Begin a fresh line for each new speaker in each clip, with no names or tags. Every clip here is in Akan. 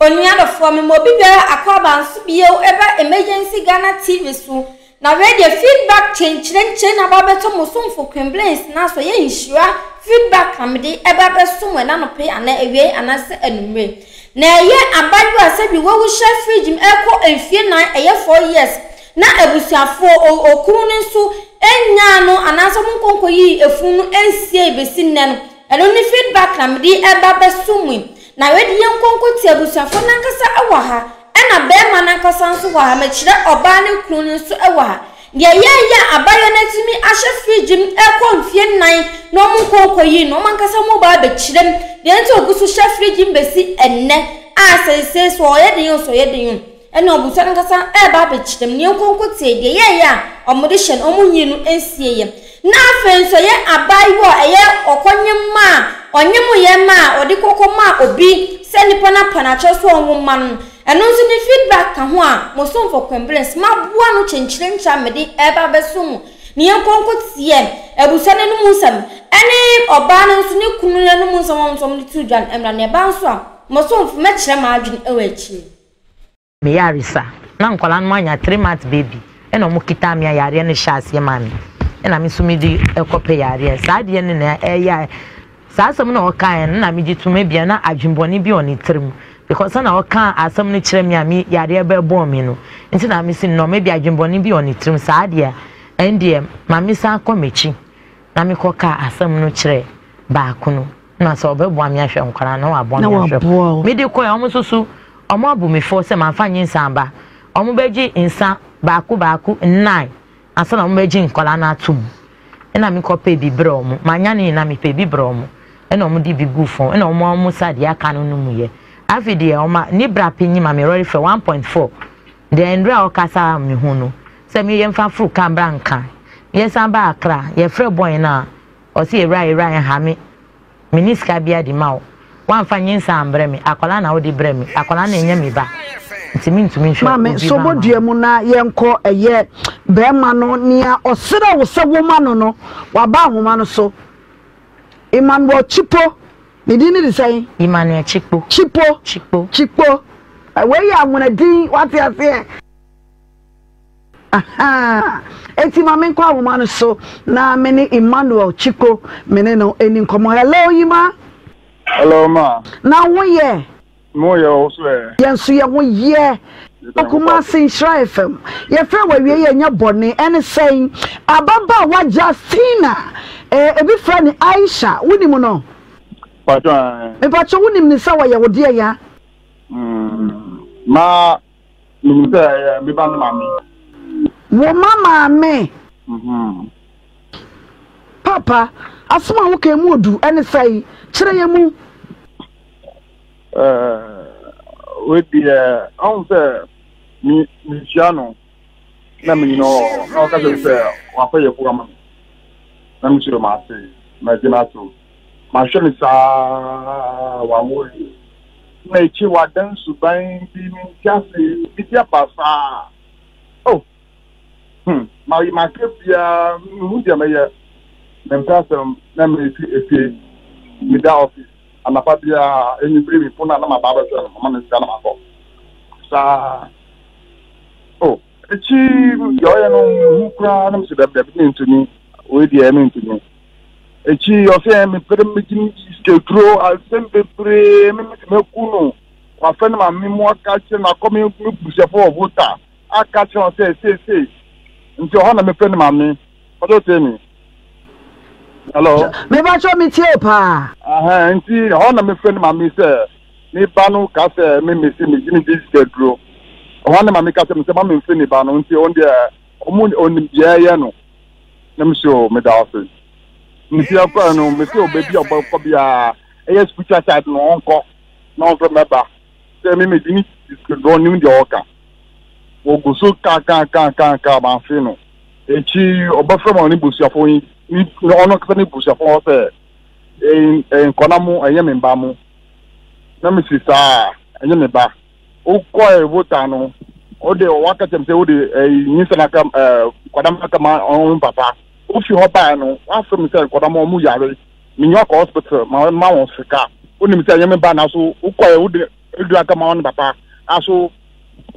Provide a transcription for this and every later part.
Onua dɔfoɔ me ma obi biara akwaaba nso bio ɛba Emergency Ghana TV so na wei deɛ feedback kyenkyerenkye na aba abɛtɔ mo somfo Queen Blings na so yɛ nhyira feedback na mede ɛba abɛso mo ɛna anɔpa yi anaa awia yi anaasɛ anumere na ɛyɛ abayewa a sɛbi wawu hyɛ fridge mu ɛkɔ mfie nan ɛyɛ 4 years na abusuafoɔ okunu no nso nyaa no anaasɛ ɔmo nkɔnkɔ yii efunu no nsiei besi nnɛ no ɛno ne feedback na mede ɛba abɛso mo yi. Na wei de yɛnkɔ nkɔtie abusuafoɔ no ankasa wɔ ha, ɛna barima no ankasa nso wɔ ha, mekyerɛ ɔbaa no kunu no nso wɔ ha. Deɛ ɛyɛɛyɛ a abaayewa no atumi ahyɛ fridge mu ɛrekɔ mfeɛ nnan na wɔn nkɔ nkɔyii no, wɔn ankasa wɔn ba abɛkyerɛ mu deɛ nti a ɔgu so hyɛ fridge mu bɛsi ɛnnɛ a seesei so ɔyɛ den o sɛ ɔyɛ den o. Ɛna abusua no ankasa reba abɛkyerɛ mu. Yɛnkɔ nkɔtie deɛ ɛyɛeɛ a wɔde hyɛ no, wɔnyii no nsieeɛ. Na afei nso ɛyɛ abaayewa a ɛyɛ ɔkɔnyem maa, ɔnyemoeɛ maa ɔde kɔkɔ maa obi sɛ nipa no apa no akyɛw sɛ ɔnwo mma no. Ɛno nso ne feedback ka ho a mo somfo Kwemblens maboa no kyenkyerenkyere a mede reba abɛsom mo. Na yɛnkɔ nkɔtie abusua no anom nsɛm ɛne ɔbaa no nso ne kunu no anom nsɛm a wɔn nso wɔde too dwa no mmra. Na ɛba nso a, mo somfo mɛkyerɛ m'adwene wɔ akyire.
Me yaresa na nkwadaa no anya 3 months baby ɛna ɔmo kita me a yareɛ no hyɛ aseɛ maa me ɛna me nso me de ɛkɔ pɛ yareɛ saa adeɛ no na ɛyɛ a saa asɛm na ɔkaeɛ no na me gye tom ebia na adwenbɔne bi wɔ ne tirim because na ɔka asɛm no kyerɛ me a me yareɛ bɛbɔɔ me no nti na me si no ebi adwenbɔne bi wɔ ne tirim saa adeɛ ɛndeɛ ma me san kɔ m'akyi na me kɔ kaa asɛm no kyerɛ baako no. Na sɛ ɔbɛboa me ahwɛ nkwadaa no na waboa me ahwɛ. Mede kɔɛ wɔn nso so wɔn abu me fɔ sɛ manfa nye nsa aba. Wɔn bɛgye nsa baako baako nnan ansa na wɔn bɛgye nkwadaa no ato mu. Ɛna me kɔ pɛ bi brɛ wɔn. Manya ne nyinaa mepɛ bi brɛ wɔn. Ɛna wɔn de bi gu fam. Ɛna wɔn wɔn sa deɛ aka no no mu yɛ. Afei deɛ wɔn ne bra panyin ma me rɔre fɛ 1.4. Deɛ ndura a ɔkasa me ho no sɛ me yɛmfa foro ka bra nka. Yɛsan ba Accra yɛfrɛ boy no a Ɔse ewura ewura nha me, menni sika bia de ma wo, woamfa nyinsa ambrɛ me, akwadaa na wode brɛ me, akwadaa no ɛnyɛ me ba, nti mentumi nhwɛ
Maame,
obi
sɔ
ba mma
bodua
wo.
mu na yɛnkɔ ɛyɛ bɛɛma no nea ɔsrɛ wo sɛ woma no no, waba ahoma no so. Emmanuel Chipo, ne din no de sɛn?
Emmanuel Chikpo.
Chipo.
Chikpo.
Chikpo. Wei yɛ anwona din, wate aseɛ? Ahaa, enti ma menkɔ ahoma no so na me ne Emmanuel Chikpo me ne no ɛni nkɔmmɔ. Hello, Yima.
Hello, ma.
Na wo yɛ?
Mo yɛ wo so ɛ?
Yɛn nso yɛ ho yɛ. Kumasi Nhyira FM. Yɛfrɛ wɔ awie yɛ nyɛ bɔne ɛne sɛn? Ababaawa Justina, eh, ebi frɛ no Aisha, wonim no?
Patro, eh.
Mepatro wonim ne sɛ wɔyɛ wo deɛ ya?
Mm, ma Menim sɛ ɛyɛ me ba no maame.
Wo ma maame?
Mhm.
Papa, asɛm a woka emu odu ɛne sɛe? Kyerɛ yɛn mu.
Ɛɛ, wei deɛ, ɔhu sɛ me mehyia no na menyi no na ɔka kyerɛ me sɛ wafɛ yɛ fo ama me na me sɛ mate magye no ato mahwɛ no saa wanwo wie Na akyi wadan suban bi mente ase biribi aba saa oh hmm ma maka biara mehu deɛ mɛyɛ mempɛ asɛm na mefi efie meda office anapa biara enyimire mi pon a na maba abɛhwɛ no mama me sika na makɔ saa oh akyi deɛ ɔyɛ no mehu koraa na mesɛ dabi dabi mentumi wei deɛ mentumi Akyi ɔsɛ yɛn mepɛ dɛ megye me sikaduro asɛm bebree me mete maku no wafɛ no maame mu aka kyerɛ no akɔ me me busuafo wɔ Volta aka kyerɛ wɔn sɛ seesei nti ɔhɔ na mefrɛ no maame ɔdɔ tie me hello
mebakyɛ metie o paa
ahɛn nti ɛhɔ na mefrɛ no maame sɛ me ba no ka sɛ me mese megye me gye sikaduro ɛhɔ na maame ka sɛ mesɛ ma memfrɛ ne ba no nti ɔno deɛ ɔmo ɔnim deɛ ɛyɛ no Na me se o meda ase. Nti ɛkɔɛ no me se o baabi a ɔbɛkɔ biara ɛyɛ spiritual side no ɔnkɔ na ɔmfrɛ mɛba sɛ me medi ne dɔ nim deɛ ɔka. Wɔgu so ka ka ka ka ka manfe no. Ekyi ɔbɛfrɛ ma ne busuafo yi ne ɔno kasa ne busuafo hɔ sɛ nkɔla mo ɛnyɛ me mba mo. Na me si saa ɛnyɛ me ba. Wokɔɛ vota no, wode waka kyerɛ me sɛ wode ɛyi nyinsɛn aka ɛɛ nkwadaa no aka ma wɔn papa. Wofi hɔ baeɛ no, wafrɛ me sɛ nkwadaa no wɔn yare. Menyɛ ɔkɔ hospital ma ma wɔn sika. Wonim sɛ ɛnyɛ me ba nanso wokɔɛ wode. Edu aka ma ɔne papa aso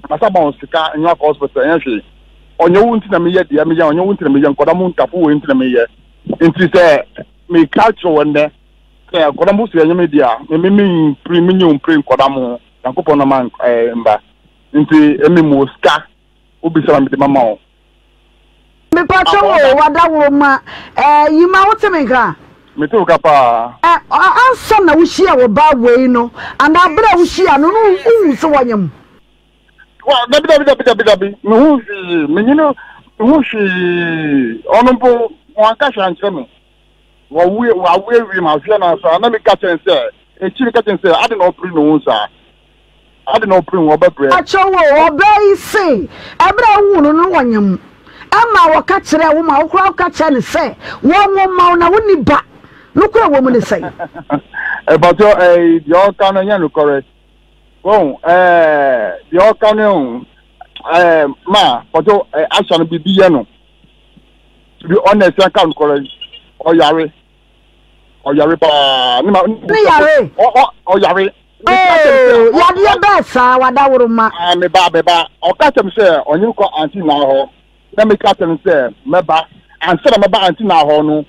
masa ma wɔn sika nyɛ akɔ hospital ɛnyɛ hwee. Ɔnyɛ wo nti na meyɛ deɛ meyɛ, ɔnyɛ wo nti na meyɛ nkɔda mu ntafo wei nti na meyɛ. Nti sɛ meka kyerɛ wɔ nnɛ sɛ nkɔda mu sɛ ɛnyɛ me deɛ a, me me mpiri me nyɛ mpiri nkɔda mu ho. Nyankopɔn na ma mba. Nti emi mo sika wobisa ma mede mama wo.
Mepakyɛ wo o, wadaworo ma eh, Yima wote me nka?
Mete wo ka paa.
Eh, ansa na wohyia wɔ baa wei no, anaa berɛ a wohyia no no wohu sɛ wanyam?
Wa, dabi dabi dabi dabi dabi, mehu hwee, menye no mehu hwee, ɔno mpo wanka hwee ankyerɛ me. Wawu wawu awie mahwɛ no asa na meka kyerɛ no sɛ, akyiri meka kyerɛ no sɛ, ade na ɔpere ne ho saa? Ade na ɔpere ho ɔbɛbrɛ.
Akyɛw o, ɔbaa yi se ɛberɛ a wohuu no no na ɔnyem. Ɛma wɔka kyerɛɛ wo ma wo koraa woka kyerɛɛ no sɛ wɔnwo mma wo na wonni ba. Nokorɛ wɔ mu ne sɛn?
Ɛbɔtɔ ɛɛ deɛ ɔka no ɛnyɛ nokorɛ. Wɔn ɛɛ deɛ ɔka no ɛɛ ma bɔtɔ ɛɛ ahyɛ no biribi yɛ no. To be honest ɛnka nokorɛ ɔyare. Ɔyare paa. Ne ma
ne yare.
Ɔ ɔ ɔyare.
Oo yadeɛ bɛɛ saa wadaworoma.
Ah me ba me ba ɔka kyerɛ me sɛ ɔnye kɔ anti naa hɔ na me ka kyerɛ no sɛ mɛba ansa na mɛba anti naa hɔ no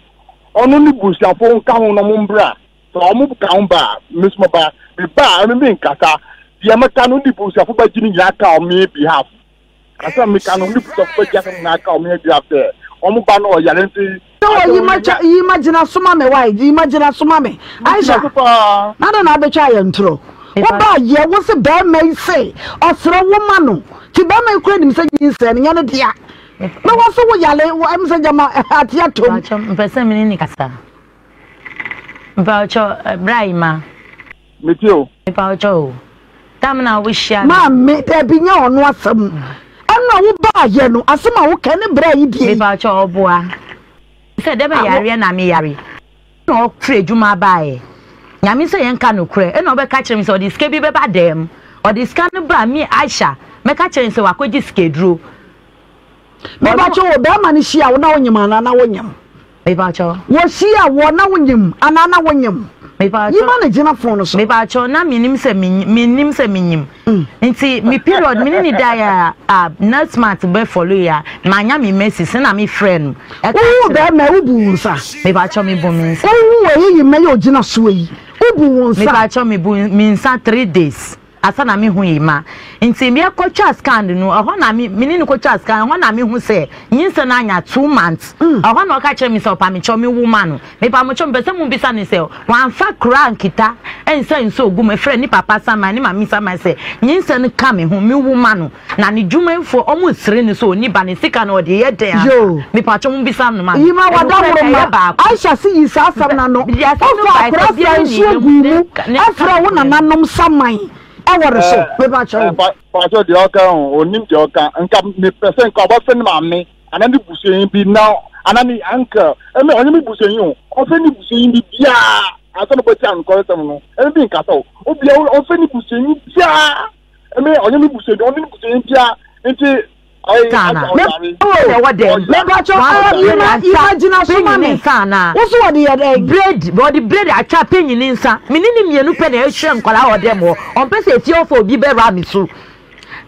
ɔno ne busuafo nka ho na ɔmo mbra sɛ ɔmo ka ho ba a me so mɛba me ba a ɛno me nkasa deɛ mɛka no ne busuafo bɛgye ne nyinaa ka on me behalf. Asɛm meka no, ne busuafo bɛgye asɛm nyinaa aka wɔn adwira sɛ wɔn ba no ɔyare nti.
Sɛ wɔ yi ma twa yi ma gyina so ma me why yi ma gyina so ma me Aisha na dɛn na abɛtwa ayɛ ntorɔ wo ba yɛ wo se bɛrima yi se ɔsrɛ wo ma no ti bɛrima yi kura nim sɛ nyinsɛn no nyɛ ne dea na wɔ so wo yale wɔ ɛm sɛ gyama ate atom.
Mpɛ sɛ mene ne kasa mpɛ bra yi ma.
Metie o.
Mepa wo kyɛw o. Tam na wo hyia
me. Maame, dabi nyɛ ɔno asɛm. Ɛna wo baa yɛ no, asɛm a wo ka ne bra yi die.
Mepa wo kyɛw ɔboa. Sɛ dɛ bɛ yareɛ na me yare. Ɛna ɔfiri adwuma baeɛ. Nyame sɛ yɛn ka nokorɛ. Ɛna ɔbɛka kyerɛ me sɛ ɔde sika bi bɛba dɛm. Ɔde sika no ba a, me Aisha, mɛka kyerɛ no sɛ wakɔgye sikaduro.
Mepakyɛw o, bɛrima no hyia wo na wonyim anaa na wonyim?
Mepakyɛw.
Wɔhyia wo na wonyim anaa na wonyim?
Mepakyɛw.
Yi ma no gyina phone no so.
Mepakyɛw, na menim sɛ menim sɛ menyim. Nti me period me ne ne daeɛ a, a next month bɛ follow yi a, manya me menses na me frɛ no.
Wohu bɛrima yi, wobu wo nsa?
Mepakyɛw, mebu me nsa.
Wohu wɔ yi mma yi a ogyina soɔ yi, wobu wo nsa?
Mepakyɛw, mebu me nsa 3 days. Asa na me hu yi ma nti yɛ kɔ twa scan no ɛhɔ na me me ne no kɔ twa scan ɛhɔ na me hu sɛ nyinsɛn no anya 2 months. Ɛhɔ na ɔka kyerɛ me sɛ ɔpa me kyɛw me wu ma no. Mepa mo kyɛw, mepɛ sɛ mo bisa ne sɛ wamfa kora nkita ɛnsa nsuo gu mu ɛfrɛ ne papa saman ne maame saman sɛ nyinsɛn no ka me ho me wu ma no na ne dwumayɛfoɔ ɔmo sere no sɛ ɔni ba ne sika no ɔde yɛ dɛn ana?
Yoo.
Mepa kyɛw mo bisa no ma me.
Yi ma wada
Ɛnokorɛ
woro
ɛyɛ
ma.
baako.
Aisha se yi saa asɛm no ano.
Mede asɛm no
Wofa
bae sɛ
akora
obiara
fra
ne ne
nsuo
yam
guu
ne
mu
ne
frɛ wo nananom saman wɔ ne so. Mepa kyɛw.
Pakyɛ deɛ ɔka ho onim deɛ ɔka nka mepɛ sɛ nka ɔbɛfrɛ ne maame anaa ne busuanyi bi na anaa ne uncle ɛmɛ ɔnyɛ me busuanyi o ɔfrɛ ne busuanyi bi biara ansa na ɔbɛte anokɔresɛm no ɛmɛ bi nkasa o obia ɔfrɛ ne busuanyi biara ɛmɛ ɔnyɛ me busuanyi ɔne ne busuanyi biara nti
Tana. Ɛna ɛwɔ dɛm.
Mepakyɛw
Wamfa
ɛɛ
bread
yima
ansa
yima gyina so ma
panyin
me.
nsa anaa?
Wo so wɔde yɛ dɛn?
Bread, wɔde bread atwa panyin nsa. Me ne ne mmienu pɛ na ɛhwɛ nkwadaa wɔ dɛm hɔ. Ɔmpɛ sɛ efie hɔfo obi bɛwura me so.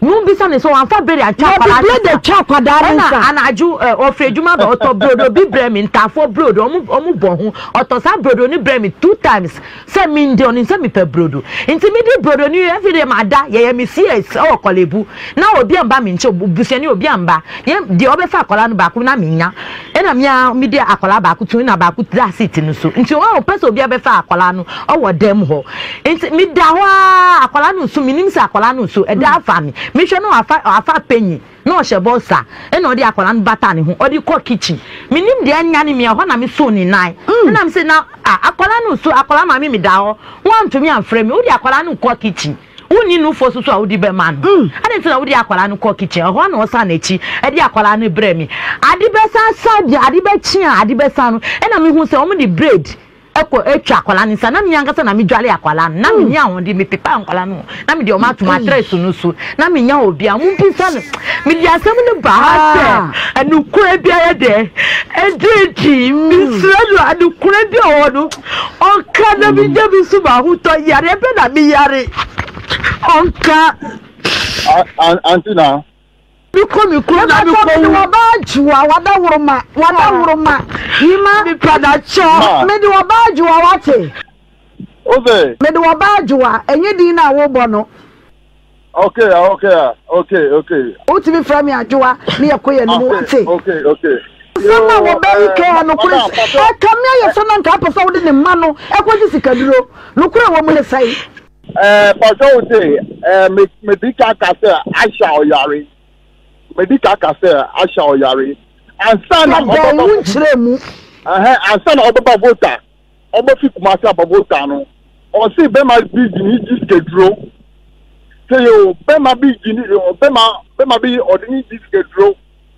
Mumbisa no sɛ wamfa bread antwa
Wɔde
akwadaa ne
bread
nsa.
atwa akwadaa ne
Ɛna
nsa.
anadwo ɛ ɔfiri adwuma ba ɔtɔ brodo bi brɛ me, ntaafoɔ brodo, ɔmo ɔmo bɔ ho. Ɔtɔ saa brodo no brɛ me two times sɛ mendi, ɔnim sɛ mepɛ brodo. Nti medi brodo no wie afei deɛ mada, yɛyɛ me CS ɛwɔ Korle-Bu. Na obi amba me nkyɛn, busuani obi amba. Yɛ deɛ ɔbɛfa akwadaa no baako na menya. Ɛna me ara mede akwadaa baako to na baako da seat no so. Nti ɔn ɔpɛ sɛ obi abɛfa akwadaa no ɔwɔ dɛm hɔ. Nti meda hɔ ara akwadaa no nso menim sɛ akwadaa no nso ɛda afa me. Mehwɛ no afa afa panyin na ɔhyɛ bɔsa ɛna ɔde akwadaa no bata ne ho ɔde kɔ kitchen. Menim deɛ anyane me ɛhɔ na mesoo ne nan. Ɛna me sɛ na akwadaa no nso akwadaa maame meda hɔ woantumi amfrɛ me wode akwadaa no kɔ kitchen. Wonni nufoɔ soso a wode bɛma no. Adɛn nti na wode akwadaa no kɔ kitchen? Ɛhɔ na ɔsan n'akyi de akwadaa no brɛ me. Ade bɛsan sa deɛ ade bɛkye a ade bɛsan no, ɛna mehu sɛ wɔde braid kɔ atwa akwadaa no nsa. Na me ankasa na medwale akwadaa no. Na menni ahoɔden, mepepa nkwadaa no ho. Na mede wɔn ato matress no so. Na mennya obiara. Mommisa no. Mede asɛm no baa ha sɛ nokorɛ biara deɛ ɛda adi. Mesrɛ no a nokorɛ bi a ɔwɔ no ɔnka na menya me so m'ahotɔ. Yareɛ bɛn na meyare? Ɔnka.
Aunty na.
Me kɔ me kurom na me kɔ wu.
Mede wɔba adwoa wadaworoma wadaworoma yima.
Me pada kyɛw.
Mede wɔba adwoa wate.
Ose.
Mede wɔba adwoa ɛnyɛ din na wobɔ no.
Okay okay okay okay.
Wotumi frɛ me adwoa ne yɛkɔ yɛn anim wate.
Okay okay.
Asɛm a wɔbaa yi kaa nokorɛ sɛ, ɛkame ayɛ sɛ na anka apɛ sɛ wode ne mma no kɔgye sikaduro. Nokorɛ a ɛwɔ mu ne sɛn?
Ɛɛ pàṣẹ wo se ɛɛ me me di ka ka sɛ Aisha ɔyare me di ka ka sɛ Aisha ɔyare ansa na
ɔbɛba wo nkyerɛ mu
ɛhɛn ansa na ɔbɛba vota ɔbɛfi Kumasi aba vota no ɔse bɛma bi gyi ne gyi sikaduro sɛ yo bɛma bi gyi ne bɛma bɛma bi ɔde ne gyi sikaduro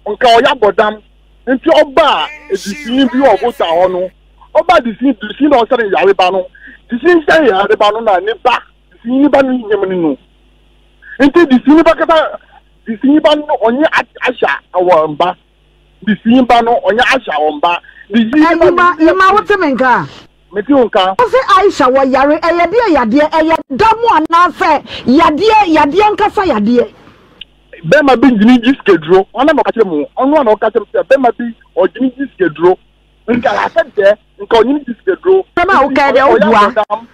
nka ɔyɛ abɔdam nti ɔbaa edisini bi wɔ Volta hɔ no ɔbaa disini disini na ɔsɛ ne yareba no disini sɛ ne yareba no na ne ba disini ne ba no nyim ne no nti disini ba kasa disini ba no ɔnye ahyɛ wɔ mba disini ba no ɔnye ahyɛ wɔ mba disini
ba no yima wote me nka
mete wo nka
wo se Aisha wɔ yare ɛyɛ deɛ yadeɛ ɛyɛ da mu anaasɛ yadeɛ yadeɛ nkasa yadeɛ.
Bɛrima bi gyini gye sikaduro. Ɔno na ɔka kyerɛ mu. Ɔno na ɔka kyerɛ mu sɛ bɛrima bi ɔgyini gye sikaduro. Nka asɛ deɛ nka ɔnyini gye sikaduro.
Asɛm a wokae deɛ woboa.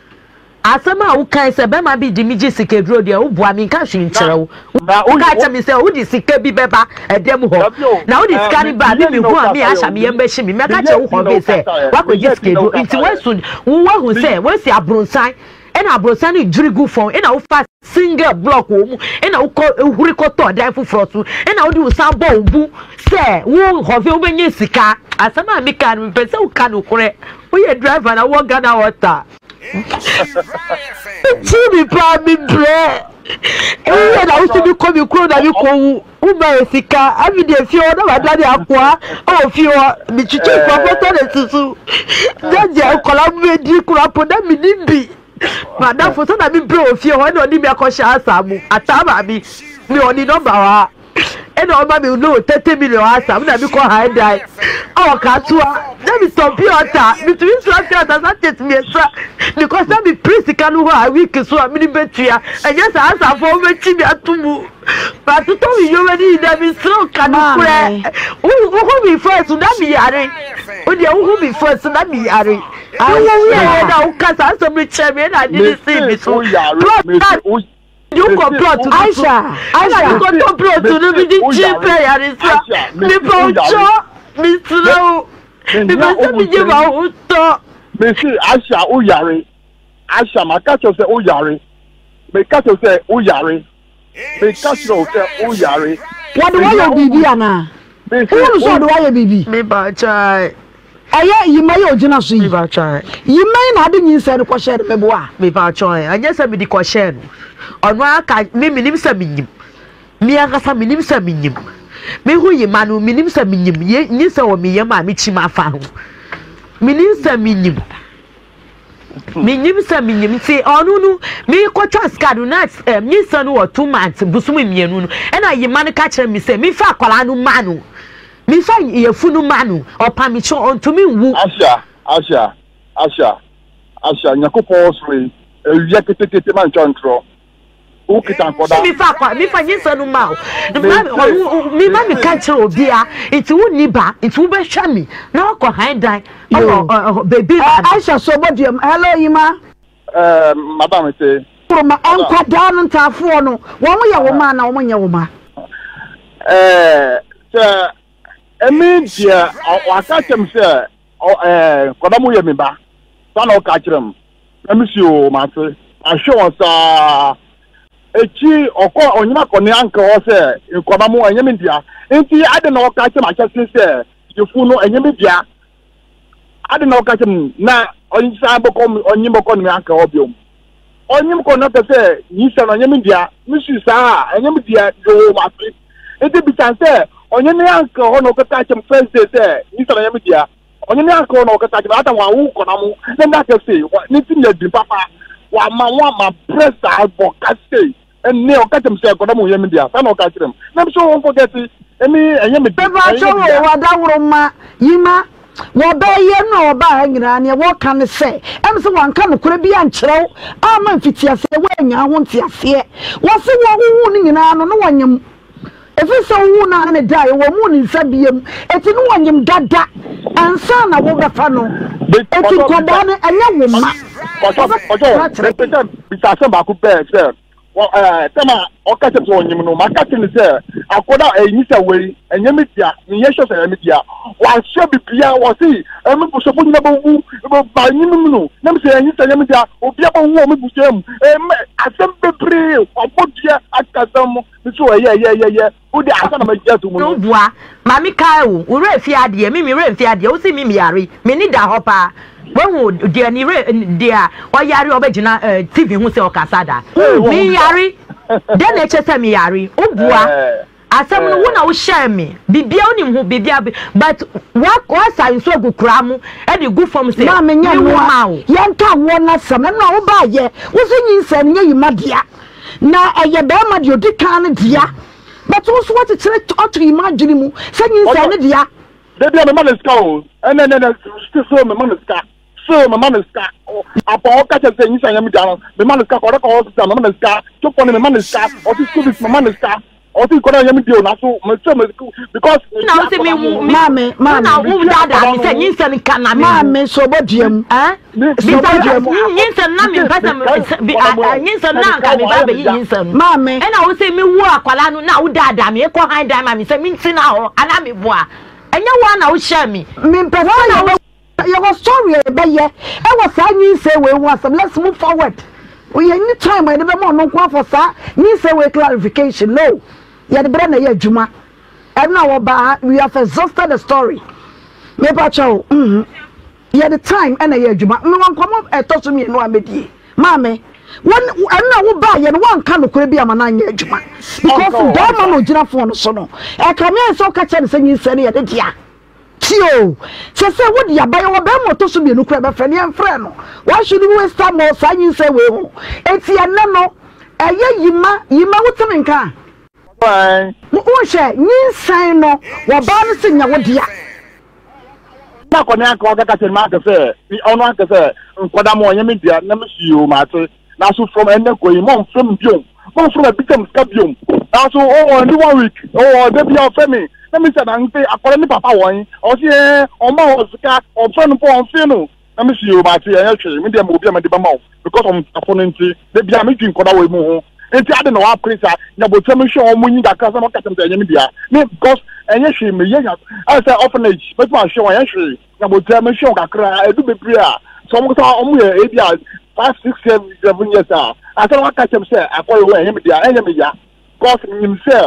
Asɛm a wokae sɛ bɛrima bi gye me gye sikaduro deɛ woboa menka hwee nkyerɛ wo. Woka kyerɛ me sɛ wode sika bi bɛba ɛdɛm hɔ na wode sika no ba a me mehu a me ahyɛ me yam bɛhye me. Mɛka kyerɛ wo hɔ sɛ woakɔgye sikaduro nti woasu woahu sɛ woasi abronsan ɛna abronsan no dwiri gu fam ɛna wofa Single block wɔ mu ɛna wokɔ ehuri kɔtɔ dan foforɔ so ɛna wode wo san bɔ wo bu sɛ wo hɔve wobɛnya sika. Asɛm a meka no mepɛ sɛ woka nokorɛ. Woyɛ driver na wowɔ Ghana water. Mekyiri me paa mebrɛ. Woyɛ na wosɛ mekɔ me kuro na mekɔ wu. Woma yɛ sika afi deɛ fie hɔ na madane akoa wɔ fie hɔ. Metwitwi nkurɔfoɔ tɔlɛt so. Gyagya nkwadaa bɛdi koraa po na menni bi. M'adamfo sɛ na me brɛ wɔ fie hɔ ɛna ɔde me akɔhyɛ asa mu ataa maame me ɔne nɔmba hɔ a ɛna ɔma me no 30 million asa mu na me kɔ ha dan ɔwɔ katoa na me tɔ pure water metumi sua pure water sachet mmiɛnsa because na me pere sika no hɔ a week so a mene bɛtua ɛnyɛ saa asafoɔ wobɛkyi me ato mu matotɔ me nneɛma no nyinaa mesrɛ ka nokorɛ wohu me first na meyare wodeɛ wohu me first na meyare Ne wo wieɛ na woka saa asɛm no kyerɛ me ɛna ade ne sii me so plot a de wokɔ plot no so ɛna de kɔtɔ plot no bi de kyi pɛ yaresa mepɛ wo kyɔ mesrɛ wo mepɛ sɛ megye ma wo tɔ.
Mesi Aisha wo yare Aisha maka kyerɛ sɛ wo yare meka kyerɛ sɛ wo yare meka kyerɛ wo sɛ wo yare.
Wɔde wayɛ wo biribi anaa? Wohunu sɛ ɔde wayɛ biribi?
Meba kyɛe.
Ɛyɛ yima yi a ogyina so yi.
Meba kyɛe.
Yima yi na ade nyinsɛn no kɔhyɛɛ no meboa.
Meba kyɛe. Ɛnyɛ sɛ mede kɔhyɛɛ no. Ɔno ara ka me menim sɛ menyim. Me ankasa menim sɛ menyim. Mehu yima no menim sɛ menyim. Nyinsɛn wɔ me yam a mekyim afa ho. Menim sɛ menyim. Menyim sɛ menyim nti ɔno no mekɔtwa sika no na eh, nyinsɛn no wɔ 2 months bosom mmienu no ɛna yima no ka kyerɛ me sɛ memfa akwadaa no ma no. Mefa yafunu ma no, ɔpa me kyɛw, ɔntumi nwu.
Ahyia, ahyia, ahyia, ahyia, Nyankopɔn wɔ soro yi, awia ketekete ma ntwa ntorɔ, wo kita nkɔda.
Mefa akwa, mefa nyinsɛn no ma wo. Ma ɔno, me ma me ka kyerɛ obia, nti wo nni ba, nti wo bɛ hwɛ me, na wakɔ han dan, ɛwɔ ɔ baby ma no.
Aisha so bɔ duam, hello Yima.
Ɛɛ, madam te.
Ma nkwadaa no ntaafoɔ no, wɔn yɛ wo ma anaa wɔn nyɛ wo ma?
Ɛɛ, sɛ ɛmi deɛ waka kyerɛ m sɛ ɛɛ nkwadaa mu yɛ me ba, saa na ɔka kyerɛ m. Na mi si o ma se, ahwɛ wɔn saa. Ekyi ɔkɔ ɔnyina kɔ ne anka hɔ sɛ nkwadaa mu ɛnyɛ me dea. Nti adi na ɔka kyerɛ m ahyɛ se sɛ yefu no ɛnyɛ me dea. Adi na ɔka kyerɛ m na ɔnsan bɔkɔ ɔnyi bɔkɔ ne me anka hɔ biom. Ɔnyim kɔ na ɔka sɛ nyisa no ɔnyɛ me dea. Me si saa ɛnyɛ me dea yoo ma se. Nti bisa sɛ ɔnyɛ ne anka hɔ na ɔkɛka kyerɛ m first day sɛ nyisa no ɔnyɛ me dea. Ɔnyɛ ne anka hɔ na ɔkɛka kyerɛ m ata wɔn awo kɔ na mo na ne aka se ne ti yɛ din papa wama wɔn ama brɛ saa bɔ ka se ɛnne ɔka kyerɛ m sɛ kɔda mo yɛ me dea saa na ɔka kyerɛ m na m so wɔn forget ɛmi ɛnyɛ me
dea. Mepa kyɛw o wadaworo ma Yima. Wɔbɛyɛ no a wɔbaa ha nyinaa neɛ wɔka ne sɛ ɛm sɛ wanka nokorɛ bi ankyerɛ wo amma mfitiaseɛ woannya ho nteaseɛ. Wɔse wɔwohuu no nyinaa no na wɔnyem ɛfiri sɛ wohuu no a na ne daeɛ wɔmmuu ne nsa biam enti na wɔnyem dada ansa na wobɛfa no enti nkwadaa no ɛnyɛ wo mma. Wɔbɛka akyerɛ.
Mepɛ sɛ bisa asɛm baako pɛ sɛ Wɔ ɛɛ tɛm a ɔka kyerɛ me sɛ ɔnyem no, maka kyerɛ no sɛ akɔda a ɛyi sɛ wei ɛnyɛ me dea, menyɛ sure sɛ ɛyɛ me dea. Wahyɛ biribiara, wɔse ɛɛ me busuafo nyina bɛwu, ba nyem mu no, na me sɛ ɛnyi sɛ ɛnyɛ me dea, obia bɛwu wɔ me busua mu. Ɛɛ mɛ asɛm bebree, wabɔ dua aka asɛm, me so ɛyɛ ɛyɛ ɛyɛ ɛyɛ. Wo de ansa na magye ato mu no.
Wo boa ma me kae wo, wo werɛ fi adeɛ, me me werɛ mfi adeɛ, wo se me me yare, m'ani da hɔ paa, wahu deɛ ne werɛ, deɛ ɔyare ɔbɛgyina eh, TV ho sɛ ɔkasa da, me yare, dɛn na ɛkyɛ sɛ me yare, wo boa, asɛm no wo na wo hyɛɛ me, bibia wonim ho bibia, but wa wasa nsuo agu koraa mu ɛde gu fam sɛ
Maame nyɛ
me wo
noa,
ma wo.
yɛnka woɔ no asɛm, ɛno a wobaayɛ, wo se nyinsɛn no nyɛ yima dea. Na ɛyɛ bɛrima deɛ ɔdi kan no dea. But wo nso woakyekyere ato yi m'adwene mu sɛ nyinsɛn ne dea.
Da bi a mema no sika o, ɛnɛ ɛnɛ ɛnɛ still mema no sika, still mema no sika. Apɔ ɔka kyerɛ sɛ nyinsɛn nyɛ me dea no, mema no sika kɔ ɔdɔ kɔ hospital mema no sika, twopɔ no mema no sika, ɔsi school fees mema no sika. Ɔsi nkɔda nyɛ me deɛ o naso me sɛ me because.
Na wo se me wu me.
Maame maame.
Na wo daadaa me sɛ nyinsɛn nka na me wu.
Maame sɛ ɔbɔ dua mu.
Sɛ ɔbɔ dua mu. Nyinsɛn na me mpɛ sɛ nyinsɛn na nka me ba bɛyi nyinsɛn no.
Maame.
Ɛna wo se me wu akwadaa no na wo daadaa me ekɔ han dan ma me sɛ me ntina hɔ anaa me boa. Ɛnyɛ wo a na wo hyɛ me.
Me mpɛ sɛ yɛ bɛ yɛwɔ story a yɛbɛyɛ ɛwɔ saa nyinsɛn wei ho asɛm let's move forward yɛnni time a yɛde bɛma ɔno nko afɔ saa nyinsɛn wei clarification no yɛde berɛ na ɛyɛ adwuma ɛno a wɔbaa ha we have exhausted the story mepa kyɛw mm yɛde time ɛna ɛyɛ adwuma mewɔ nkɔmmɔ ɛtɔ so mmienu a mɛdie maame wɔn ɛno a wobaa yɛ no wɔnka nokorɛ bi ama no anyɛ adwuma because bɛrima na ɔgyina phone so no ɛkame ayɛ sɛ woka kyerɛ no sɛ nyinsɛn no yɛde dea Tie o, sɛsɛɛ wode aba, yɛwɔ bɛɛma ɔtɔ so mienu koraa bɛfrɛ no, yɛnfrɛɛ no, why should we waste time wɔ saa nyinsɛn wei ho? Enti ɛnnɛ no, ɛyɛ yima, yima wote me nka a? Wonhwɛ, nyinsɛn no, wɔbaa no se nyɛ wo dea.
Na kɔ ne anka ɔkaka kyerɛ me anka sɛ, ɔno anka sɛ, nkɔda mo ɔnyɛ me dea, na me si o, mate. Nanso from ɛnnɛ kɔ yi, mommfrɛ me biom, mommfrɛ me abisa me sika biom. Nanso oh, ɛndu one week, oh, da bi ɔfrɛ me, na me sɛ na nte akwadaa ne papa wɔ he? Ɔse ɛɛ, ɔmma wɔ sika, ɔmfrɛ no mpo ɔmfee no. Na me si o, mate, ɛnyɛ hwee, me deɛ mewɔ bi a mede bɛma wo, because of ntafo no nti, da bi a medwi nkwadaa wɔ mu ho. Nti ade na wapere saa, nyabotrɛ mehwɛ wɔn nyi kakra sɛ na ɔka kyerɛ me sɛ ɛnyɛ me dea. Me, because ɛnyɛ hwee, meyɛ nya, ayɛ sɛ orphanage, mɛtumi ahwɛ wɔn, ɛnyɛ hwee. Na mo gya mehwɛ wɔn kakra edu bebree a sɛ wɔn kasa wɔn yɛ ebi a five six seven years a asa na waka kyɛm sɛ akɔyɛ hɔ ɛnyɛ me dea ɛnyɛ me ya because menim sɛ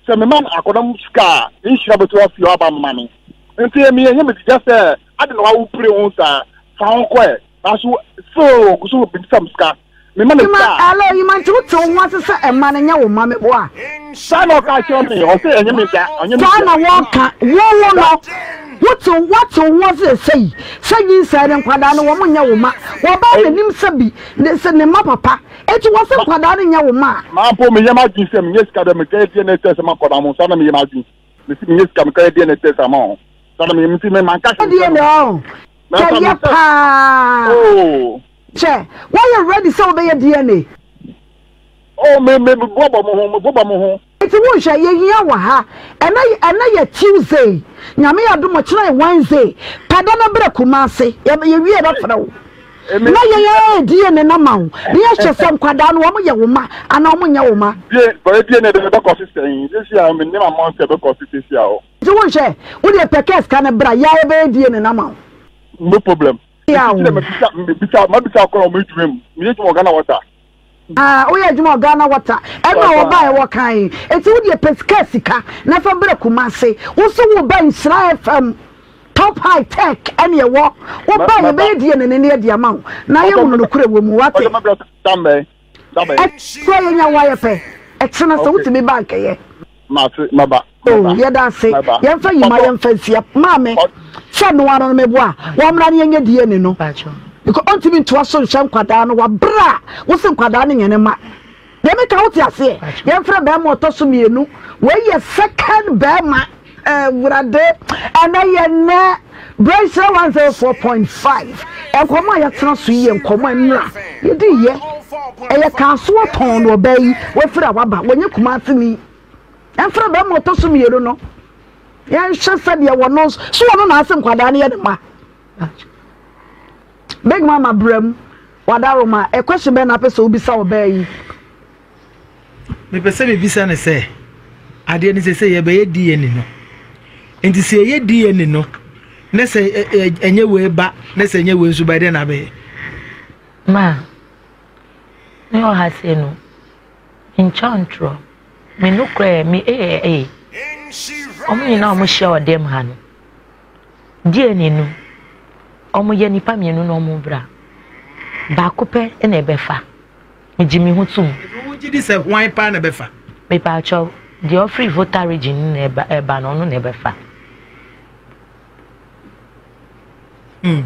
sɛ mema akɔda mu sika a ne nhyira bɛtu afi hɔ aba mma me nti ɛmi ɛnyɛ me dea sɛ ade na wawo pere ho saa fa ho kɔɛ nanso still ogu so bisa me sika. Mema no
Yima,
sika a.
hello, Yima, nti wote wo ho ase sɛ mma no nyɛ wo mma meboa?
Saa na ɔka kyerɛ me, ɔse ɛnyɛ me da, ɔnyɛ me
Saa
dea.
na wɔka, wo wo no, wote woate wo ho ase sɛi, sɛ nyinsɛn no nkwadaa no wɔn nyɛ wo mma, wɔbaa n'anim sɛ bi, ne sɛ ne mma papa, enti wɔse nkwadaa no nyɛ wo mma a.
Maa mpo meyɛ m'adwene sɛ menyɛ sika dɛ mekɛyɛ DNA test ma nkwadaa mo, saa na meyɛ m'adwene, mese menyɛ sika mekɛyɛ DNA test ama wɔn, saa na meyɛ, nti me manka hwee nkyerɛ
DNA
no.
ɔn,
Nanso
kɛyɛ
mesɛ,
paa.
oh.
Kyɛ, woayɛ ready sɛ wobɛyɛ DNA?
Oh, me, me, me boaboa mo ho, me boaboa mo ho.
Nti wonhwɛ, yɛhia wɔ ha. Ɛnɛ, ɛnɛ yɛ Tuesday. Nyame yɛ adom ɔkyena yɛ Wednesday. Pɛ da na brɛ Kumasi. Yɛ, yɛwie yɛbɛfrɛ wo.
Eme,
Na yɛn ayɛ DNA no ama wo. Na yɛahwɛ sɛ nkwadaa no wɔn yɛ wo mma anaa wɔn nyɛ wo mma.
Die, bɛyɛ DNA de bɛkɔ so sɛn? Sisi a, mennim amount a ɛbɛkɔ so sisi a o.
Nti wonhwɛ, wodeɛ pɛ kɛ sika no bra, yɛa yɛbɛyɛ DNA no ama wo.
No problem.
Yaw.
Nti na mabisa mebisa mabisa akɔla wɔn adwuma mu. Meyɛ adwuma wɔ Ghana Water.
Ah, woyɛ adwuma wɔ Ghana Water. Ɛna wɔba a ɛwɔ kan. Eti wo deɛ pɛ sika sika na fa brɛ Kumasi. Wo so wo ba Nhyira FM Top High Tech ɛne ɛwɔ. Wo ba yɛbɛyɛ DNA ne adi ama wo. Na yɛ hunu nokorɛ wɔ mu wate. Ɛkura yɛnya wo ayɛ pɛ. Ɛkyena sɛ wotumi ba nkɛyɛ.
Mate, mɛba.
Oh, yɛda ase. Yɛmfa yima yɛmfa nsia. Maame, sɛ no ano no meboa a, wɔmmra ne yɛnyɛ DNA no. Because ɔntumi ntoa so nhyɛ nkwadaa no wabrɛ a wo se nkwadaa no nyɛ ne ma. Deɛ meka wote aseɛ. Yɛmfrɛ bɛrima ɔtɔ so mmienu. Wei yɛ second bɛrima. Awurade, ɛnɛ yɛ nnɛ berɛ nhyira 104.5. Nkɔmmɔ a yɛatena so yi yɛ nkɔmmɔ a nnura yɛdi yɛ. Ɛyɛ kaasoɔ tɔn na ɔbaa yi wafiri a waba, wɔnyɛ Kumasi ni. Ɛmfra bɛrima ɔtɔ so mmienu no. Yɛnhwɛ sɛdeɛ wɔno so wɔno na ase nkwadaa no yɛ ne ma. Big mama brɛ mu. Wadaroma, a question bɛn na apɛ sɛ wobisa ɔbaa yi?
Mepɛ sɛ mebisa no sɛ, adeɛ no sɛ yɛbɛyɛ DNA no. Nti sɛ yɛyɛ DNA no, na sɛ ɛnyɛ wei ba, na sɛ ɛnyɛ wei nso ba, ɛdɛn na abɛyɛ?
Ma, me wɔ ha sei no, menkyɛ ntorɔ. Me nokorɛ me AAA, wɔn nyinaa wɔn hyia wɔ dɛm ha no, DNA no, wɔn yɛ nipa mmienu na wɔn bra. Baako pɛ na ɛbɛfa. Megye me ho tom.
Ebi wo gye di sɛ hwan paa na ɛbɛfa?
Mepaakyɛw, deɛ ɔfiri Volta region no na ɛba ɛba no, ɔno na ɛbɛfa.
Hmm.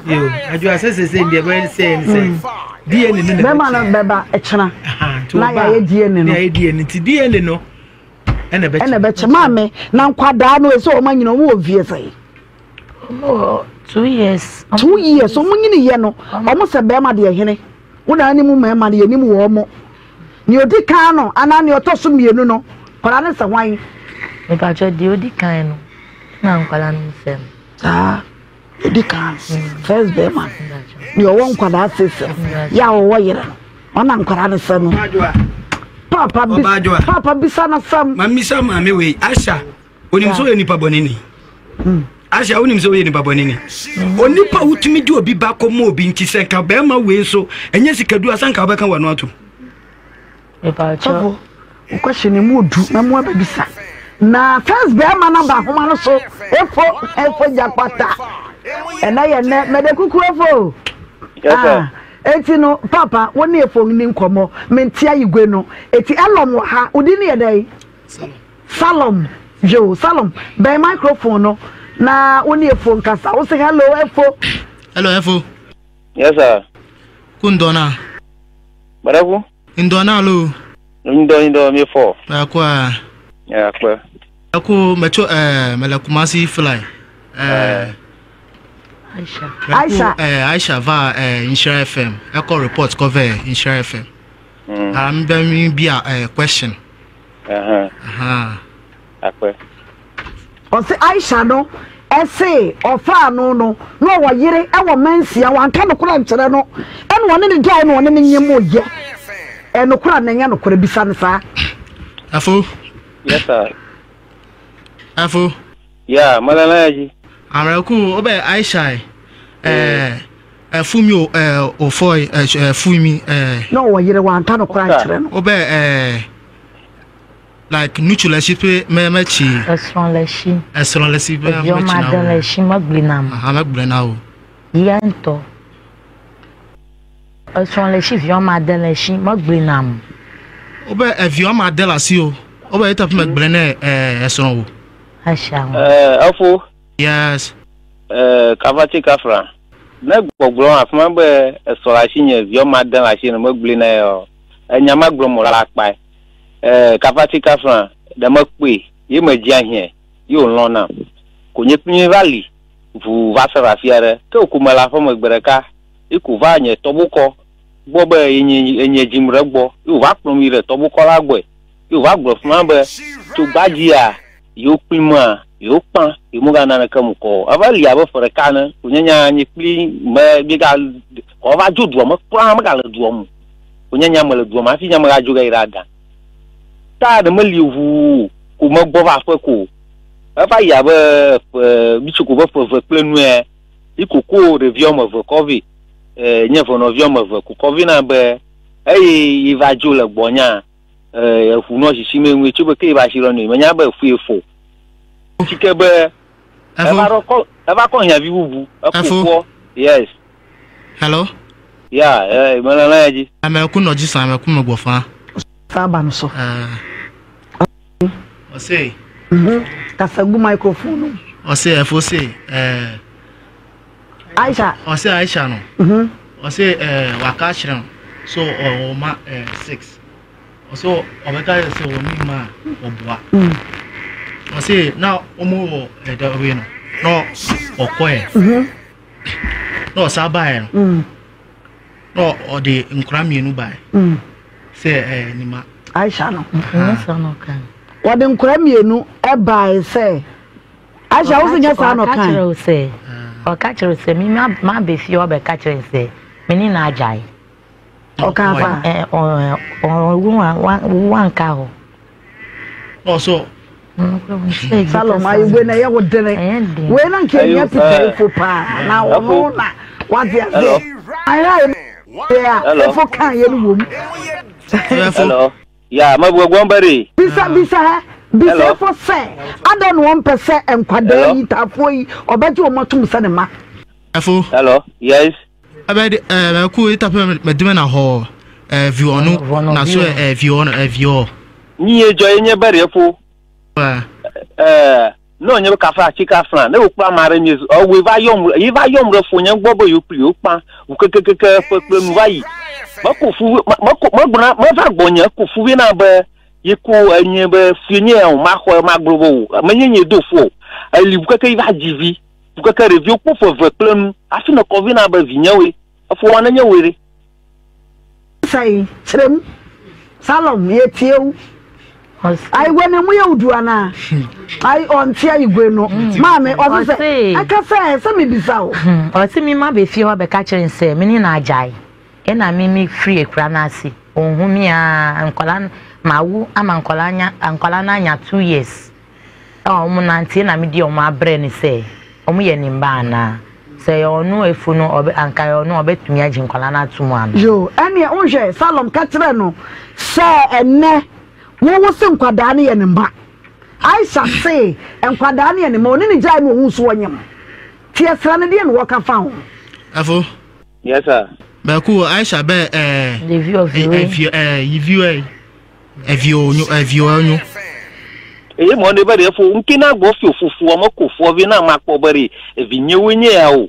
Yo, adwo asɛ sɛ sɛ deɛ ɛbɛyɛ sɛ ɛne sɛ DNA no na
bɛma no bɛba ɛkyena na yɛayɛ DNA no.
Yɛayɛ DNA nti DNA no ɛna ɛbɛkyɛ.
Ɛna ɛbɛkyɛ maame na nkwadaa no ɛsɛ wɔn anyina wɔn wɔ mfie sɛn.
Wɔn wɔ 2 years.
2 years wɔn nyini yɛ no wɔn sɛ bɛrima deɛ hene wɔn na anim mmarima no yɛ nim wɔn mo nea odi kan no anaa nea ɔtɔ so mmienu no nkwadaa no sɛ hwan.
Mipatwa deɛ odi kan no na nkwadaa no sɛ no.
Saa odi kan first bɛrima nea ɔwɔ nkwadaa sisi yɛ a ɔwɔ yere no ɔna nkwadaa no sɛ no. Papa bisa papa bisa n'asɛm.
Mamisa maame wei Asha. Onim sɛ ɔyɛ nipa bɔne ni. Hmm. Asia, wonim sɛ woyɛ nipa bɔne ni. Onipa wotumi de obi ba kɔma obi nti sɛ nka bɛrima wei nso ɛnyɛ sikadu asa nka wobɛka w'ano atom.
Sɔfo, wo question no mu odu na mu abɛbisa. Na first bɛrima no aba ahoma no so efo efo gyakwata. Ɛnɛ yɛ nnɛ mɛde kuku efo. Ah, eti no papa wo ne efo ni nkɔmmɔ mente ayigwe no. Eti ɛlɔm wɔ ha, wodi ne yɛ dɛn? Salom, Yo, Salom, bɛn microphone no na wo ne Efo nkasa. Wo se hello, Efo.
Hello, Efo.
Yes, sir.
Ku ndɔna.
Badaku.
Ndɔna lo.
Ndɔ ndɔ mi fɔ.
Ako a.
Yeah, akpɛ.
Ako mɛtso ɛɛ mɛlɛ Kumasi fly. Ɛɛ.
Aisha.
Aisha.
Ɛɛ Aisha va ɛɛ Nhyira FM. Ɛkɔ report kɔ vɛ Nhyira FM. Mm. Ah, mi bɛ mi bi a ɛɛ question.
Akpɛ.
Ɔse Aisha no ɛse ɔfaa no no na ɔwɔ yere ɛwɔ mansia wanka nokorɛ ankyerɛ no ɛna ɔne no gyae na ɔne no nyem yɛ ɛnokorɛ anaa ɛnyɛ nokorɛ bisa no saa.
Afo.
Yes sir.
Afo.
Yeah, malala yaji.
Amrɛku obɛ Aisha eh eh fumi o eh ofoi eh fumi eh.
Na ɔwɔ yere wanka nokorɛ ankyerɛ no.
Obɛ eh like ŋutsu le esi ƒe me metsi.
Esrɔ̃ le esi.
Esrɔ̃ le esi ƒe
Eviwo
metsi na
made
wo.
le esi megblɔe nam.
Aha megblɔe na wo.
Ya ŋutɔ. Esrɔ̃ le esi viwo made le esi megblɔe nam.
Wobe eviwo made le asi o. Wobe eteƒe megblɔe ne eh, esrɔ̃ o.
Esia ŋu.
Eh, efo.
Yes.
Eh, kavati kafra. Ne gbɔgblɔ afi ma be esɔ le asinye viwo made le asi ne megblɔe na ye ɔ. Enya ma gblɔm wòle la kpae. Ee, kafati kafra, ɖe mekpɔe, ye medzi ahiãe, ye wòlɔ̃ nam. Ko nye kpli míeva li ʋuu va se ɖe afi aɖe. Ke wòko mele aƒeme gbe ɖeka, ye ko va nye tɔbokɔ gbɔ be yenye enye dzim ɖe egbɔ, ye wòva kplɔm yi ɖe tɔbokɔ la gbɔe. Ye wòva gblɔ fi ma be, tso gbadzia, yewo kpli mea, yewo kpã, yewo mega naneke mu kɔ o. Eva li abe ƒe ɖeka ene, ko nye nya nye kpli me míega, kɔ eva dzo dua me kura megale dua me o. Wònye nye ame le dua me hafi nye ame gadzo gayi ɖe adã. Ta ɖe meli ʋuu ko megbɔ va aƒe ko o. Eva yi abe ƒe mitso ko be ƒe eve kple nue yi koko ɖevi woame eve kɔ vɛ. E, nye venɔvi woame eve ko kɔ vɛ na be eye yi va dzo le gbɔnyea, e, eʋu nɔ sisi me ŋue tso be ke yi va si ɖe nui. Menya be efue fo. Tsike be eva ɖɔ kɔ eva kɔ hiãvi bubu eko kpɔ. Yes.
Hello.
Yeah, eh, mele lã dzi.
Ame ku nɔ dzi sa, ame ku me gbɔ fa.
Saa ba no so.
Eh. Ɔse.
Mhm. Kasa gu microphone no.
Ɔse ɛfo se eh.
Aisha.
Ɔse Aisha no.
Mhm.
Ɔse eh waka akyerɛ no so ɔma eh 6. Ɔse ɔbɛka sɛ wɔn ma ɔboa.
Mm.
Ɔse na ɔmo wɔ ɛda wei no na ɔkɔɛ na ɔsan baeɛ no na ɔde nkora mmienu baeɛ sɛ ɛyɛ ne ma.
Aisha no. Ɔde nkora mmienu baeɛ sɛ Aisha wo sɛ nyɛ saa na ɔkae.
Sɛ ɔka kyerɛ sɛ me ma bɛ fie ɔbɛka kyerɛ sɛ me ne na agyae.
Ɔka fa.
Wanka hɔ.
Ɔsɔ.
Salom ayi wei na ɛyɛ wo dene. Wei na nka ehia pitayifo paa na ɔno na wate ase. Ayɛ a efo kan yɛ no wom.
Hello. Ya, ma bu aguan bari.
Bisa bisa hɛ bisa efo sɛ adɛn na wɔmpɛ sɛ nkwadaa yi taafoɔ yi ɔbɛgye wɔn atom sɛ ne ma.
Efo.
Hello. Yes.
Ɛbɛ de ɛɛ ku itape mɛdime na hɔ ɛɛ vi ɔno na so ɛɛ vi ɔno ɛɛ vi ɔ.
Nyi ye jɔ ye nye bari efo. Ɛɛ ne onye be kafa atsi kafla ne wokpla ame aɖe mie ɔwɔe va yɔm yi va yɔm ɖe fonye gbɔ be yewo kpli yewo kpa ʋu kekekeke ƒe kple nu va yi meko fu meko megblɔ meva gbɔnye eko fu vi na be ye ko enye be fue nye ya o maxɔe magblɔ be o menye nye do fu o eli ʋu keke yi va dzi vi ʋu keke ɖeviwo kpɔ ƒe ve kple nu hafi ne kɔ vi na be vinyewoe efo wa nenye woe ɖe.
Sɛn kyerɛ mu Salom yɛtie wo Ayigwe no mu yɛ wo du anaa ayi ɔnte ayigwe no maame ɔse sɛ ɛka sɛ sɛ mebisa wo.
Ɔse me ma bɛfie hɔ bɛka kyerɛ no sɛ me ne no agyae ɛna me me firi akura no ase ɔnhu me aa nkwadaa no mawo ama nkwadaa nya nkwadaa no anya 2 years a wɔn nante na me de wɔn abrɛ no sɛ wɔn yɛ ne mba anaa sɛ ɛyɛ ɔno afu no ɔbɛ anka ɛyɛ ɔno ɔbɛtumi agye nkwadaa no ato mu anaa.
Yoo ɛneɛ wonhwɛ Salom ka kyerɛ no sɛ ɛnɛ wo wo se nkwadaa no yɛ ne mma Aisha se nkwadaa no yɛ ne mma ɔne ne gyae no ohuu so ɔnyem nti yɛsrɛ no deɛ na wɔka fa ho.
Ɛfo.
Yes sir.
Bɛko Aisha bɛ ɛɛ. Ɛɛ ɛɛ yiviw ɛɛ. Evio nyo evio nyo.
Eye mɔ ne be ɖe fo ŋke na gbɔ fio fufu ɔme ko fuɔ vi na ma kpɔ be ɖe evi nye wo nye ya o.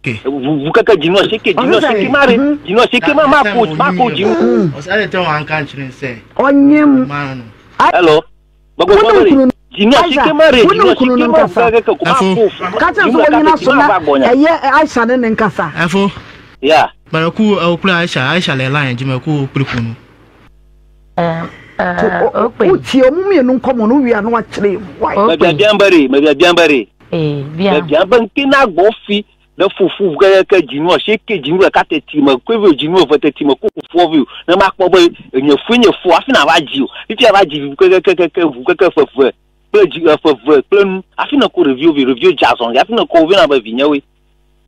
Vu keke dzinu ɔseke dzinu ɔseke ma ɖe dzinu ɔseke ma ma ko ma ko dzinu.
Ɔsɛ de tɛ wɔn anka nkyerɛ sɛ.
Ɔnyem.
Hello. Gbogbo
Wo ne
be
nkunu
ɖe dzinu
Aisha
ɔseke ma ɖe
wo ne
dzinu
nkunu no
ɔseke ma
nkasa.
keke ko ma
Ɛfo.
ko fu
Ka kyerɛ
dzinu
sɛ wɔnyina
ɛka
so
tete ma
na
va gbɔnya.
ɛyɛ Aisha ne ne nkasa.
Ɛfo.
Ya.
Bɛrɛ ku okura Aisha Aisha lɛ line jimɛ ku okuri kunu.
Wotie ɔmo mmienu nkɔmɔ no wie a na wakyerɛ mu. Why?
Mɛbiabia be ɖe mɛbiabia be ɖe mɛbia be ŋke na gbɔ fi ne fufu keke dzinu ɔseke dzinu ɖeka teti me koe vi o dzinu eve teti me ko fufuɔ vi o ne ma kpɔ be nye fue nye fu hafi na va dzi o fifia va dzi keke keke ʋu keke feve kple dzi feve kple nu hafi ne ko ɖeviwo vi ɖeviwo dze azɔli hafi ne ko wo vi na be vinyewoe.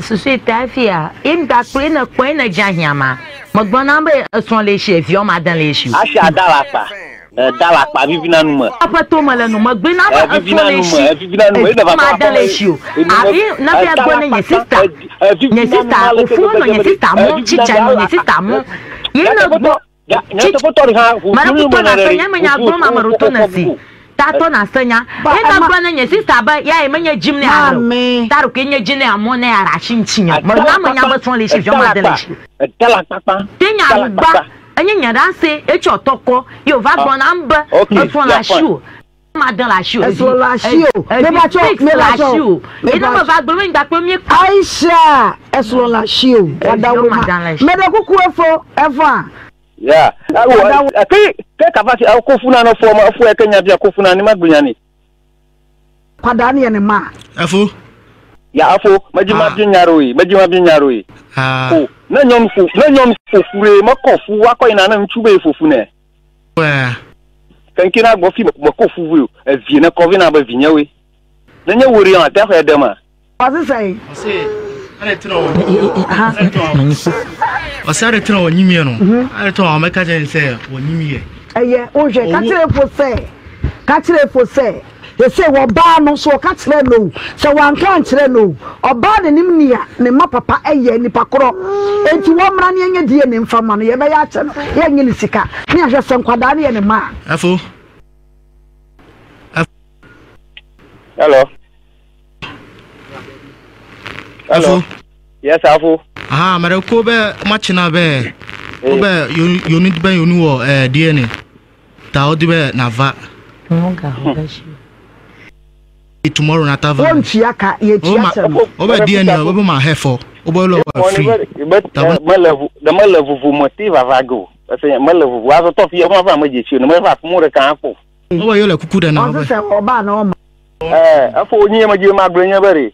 Susu ta fia ye ŋgba kplɔe ne kpɔe ne dze ahiã ma megblɔ na be esrɔ̃ le esi eviɔ ma de le esi o.
Asia da la akpa da la akpa vivina nu me.
Aƒe to me le nu megblɔ na be
Evivina
esrɔ̃ le
nu me
esi
evivina nu me ene
eviɔ
va
ma de le esi o. Abi ne via gblɔ ne nye sista nye sista ofuo nɔ nye sista mɔ tsitsa nɔ nye sista mɔ ye ne gbɔ Mɛɖekutɔ na se nya menya gblɔ ma meɖo na si tatɔ na se nya ye na gblɔ ne nye sista be ya ye menye dzim ne aɖe o ta ɖo ke nye dzi ne amɔ ne aɖe asi ŋuti nye me na menya be srɔ̃ le esi viɔ ma de le esi te nya gba enye nye ɖe ase etsɔ tɔkɔ ye wòva gblɔ nam be esrɔ̃ le asi o ma de le asi o
Esrɔ̃ le asi o.
evi
Mebatsɔ,
six le
mebatsɔ,
asi o ye ne
mebatsɔ.
meva gblɔ be ŋgba kple mi
Aisha esrɔ̃ le asi o. Wadawo ma.
ma de le asi.
Mɛɖe kuku efo efa.
Ya.
Wadawo.
Ke ke kafa si ko funa no fo ma fo e ke nya bia ko funa ni ma gbinya ni.
Kwadaa ne yɛ ne ma.
Ɛfo.
Ya afo meji ma bi nyaro yi meji ma bi nyaro yi. Ko ne nyɔnu fo ne nyɔnu fofu re me kɔ fu wa kɔ yina ne ŋutsu be fofu ne.
Wɛ.
Kenke na gbɔ fi me kɔ fu vi o evie ne kɔ vi na be vinyewoe. Ne nye wo ɖe ate xɔe ɖe ma.
Ɔse sɛn.
Ɔse ade tena wɔ ɔse ade tena wɔ nyimiɛ no ade tena wɔ mɛka kyerɛ sɛ wɔ nyimiɛ.
Ɛyɛ wohwɛ ka kyerɛ efo sɛ ka kyerɛ efo sɛ yɛsɛ wɔbaa no so ɔka kyerɛ no o sɛ wanka ankyerɛ no o ɔbaa n'anim nea ne ma papa ɛyɛ nipa korɔ enti wɔmmra ne ɛnyɛ DNA mfa ma no yɛbɛyɛ akyɛ no yɛnyɛ ne sika ne ahwɛ sɛ nkwadaa no yɛ ne ma a.
Ɛfo.
Hello. Hello. Yes, Afo.
Aha, mɛrɛ ko bɛ makyina bɛ ko bɛ yonu bɛ yonu wɔ ɛɛ DNA ta o di bɛ nava. Tomorrow na tava.
Wontua ka, yɛtua kyɛ no.
Wobɛ DNA, wobɛ ma hɛfɔ, wobɛ lɔ wa free.
Mele vovo me te vava ge o. Ese mele vovo azɔ tɔ fi ema va me dze si o ne me va afi mu ɖeka hã kpɔ o.
Wobɛ yɔ le kuku ɖe na
wobɛ. Ɔse sɛ ɔba na ɔma.
Ɛɛ efo nyi me dzi ma gblɔe nye be ɖe.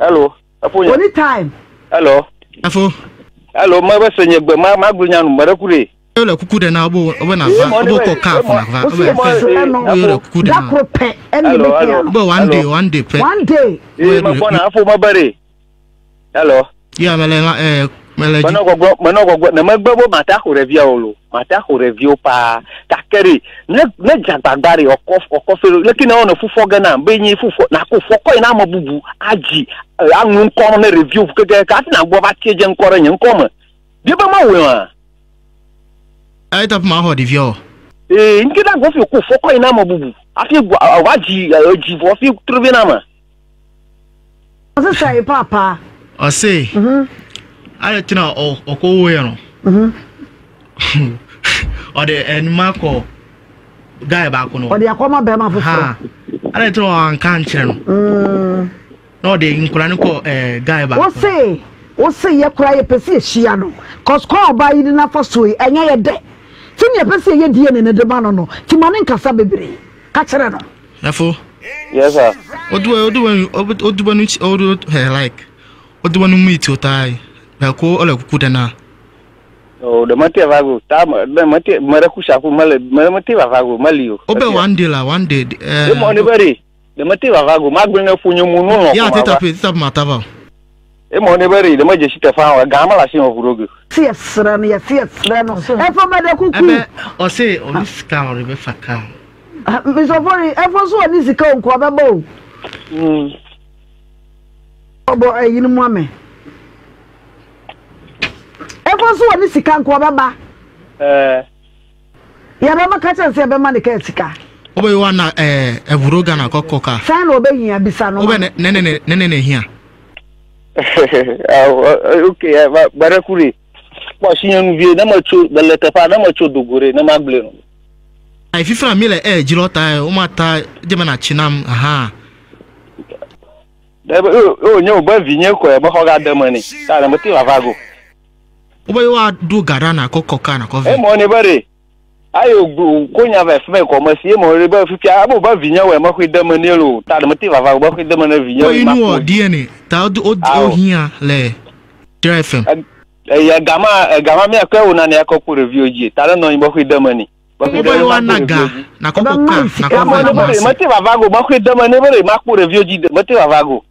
Hello, efo nye.
Oni time.
Hello.
Efo.
Hello, me be se nye gbe ma ma gblɔ nya nu me ɖe ku ɖe.
Yɔ le kuku ɖe na wobe wobe na va wobe kɔ kaa ko na va wobe woyɔ le kuku ɖe na.
Dakoro pɛ ɛna ebe hia no.
Wobe one day one day pɛ.
One day.
Ee me gbɔna efo me be ɖe. Hello.
Ya mele la eh mele dzi.
Menɔ gbɔgblɔ menɔ gbɔgblɔ ne megbe be mate axo ɖeviawo lo mate axo ɖeviwo paa gake ɖe ne ne dze agbagba ɖe ɔkɔ ɔkɔ fe leke ne wɔne fufɔ ge nam be nyi fufɔ nako fɔ kɔ yi na ame bubu adzi aŋu ŋkɔ ne ɖeviwo keke hafi nagbɔ va tie dze ŋkɔ ɖe nye ŋkɔ me bia be mawɔe oa.
Eyi teƒe maxɔ ɖeviawo.
Ee ŋke na gbɔ fi ko fɔ kɔ yi na ame bubu hafi va dzi edzi vɔ hafi trɔ vɛ na ame.
Ɔse sɛe paapa.
Ɔse ayɛ tena ɔkɔ wo yɛ no. Ɔde ɛnuma kɔ guy baako no.
Ɔde akɔma bɛrima foforɔ.
Ayɛ tena ɔanka nkyerɛ no. Na ɔde nkora no kɔ ɛɛ guy baako.
Ɔse ɔse yɛ kora yɛ pɛ sɛ yɛhyia no cause kwan ɔbaa yi de n'afa so yi ɛnyɛ yɛ dɛ ti ne yɛ pɛ sɛ yɛyɛ DNA no de ma no no ti ma ne nkasa bebree ka kyerɛ no.
Ɛfo.
Yes sir.
Odu odu odu banu odu he like odu banu meet otai bɛko ɔlɛ kuku dɛ na.
O de mate vago ta de mate mara kusa ku male mara mate vago mali o.
Obe one day la one day.
Eh. Mo ne bari de mate vago ma gbe ne funye mu no no.
Ya teta pe teta ma tava.
E mo ne bari de ma je site fa wa ga ma la sin ohurogo.
Se yɛsrɛ no yɛse yɛsrɛ no ɛfa mɛdɛ kuku.
Ɛbɛ ɔse ɔne sika ɔde bɛfa kaa.
Mr. Ofori, ɛfo so ɔne sika o nko ɔbɛba o. Ɔbɔ ɛyi no mu ame. Ɛfo so ɔne sika nko ɔbɛba.
Ɛɛ.
Yɛbɛma ka kyɛn sɛ yɛbɛma ne kaa sika.
Wobɛyi wa na ɛɛ ɛwuro Ghana kɔkɔ ka.
Sɛn na ɔbɛhia bisa no.
Wobɛ ne ne ne ne ne hia.
Ok, gbɛrɛkure. Kpɔ si nye nu vie ne metso le teƒea ne metso dogo ɖe ne magblɔe no.
Ayi fifia mi le e dzilɔ ta e woma ta dze me na tsi nam aha.
Ɖe be o nye o be vi nye kɔe be xɔ ga de me ni ta ne me te vava go.
Wo be yewoa ɖo ga ɖa na kɔ kɔ ka na kɔ vɛ.
Emɔ ni be ɖe ayi o ko nya vɛ fime kɔ me si emɔ ni be fifia ebe o be vi nye wɔ me xɔe de me ni lo ta ne me te vava go be xɔe de me ne vi nye
wɔ ma kpɔ. DNA ta o o hiã le Dra FM.
Eya gama egama mia kɔ wona ne akɔ kpɔ ɖeviwo dzi ta ne nɔ anyi be xɔe de me ni.
Wobe yewoa na ga na kɔ kɔ ka na kɔ vɛ
Kumasi. Mete vava go mexɔe de me ne be ɖe makpɔ ɖeviwo dzi mete vava go.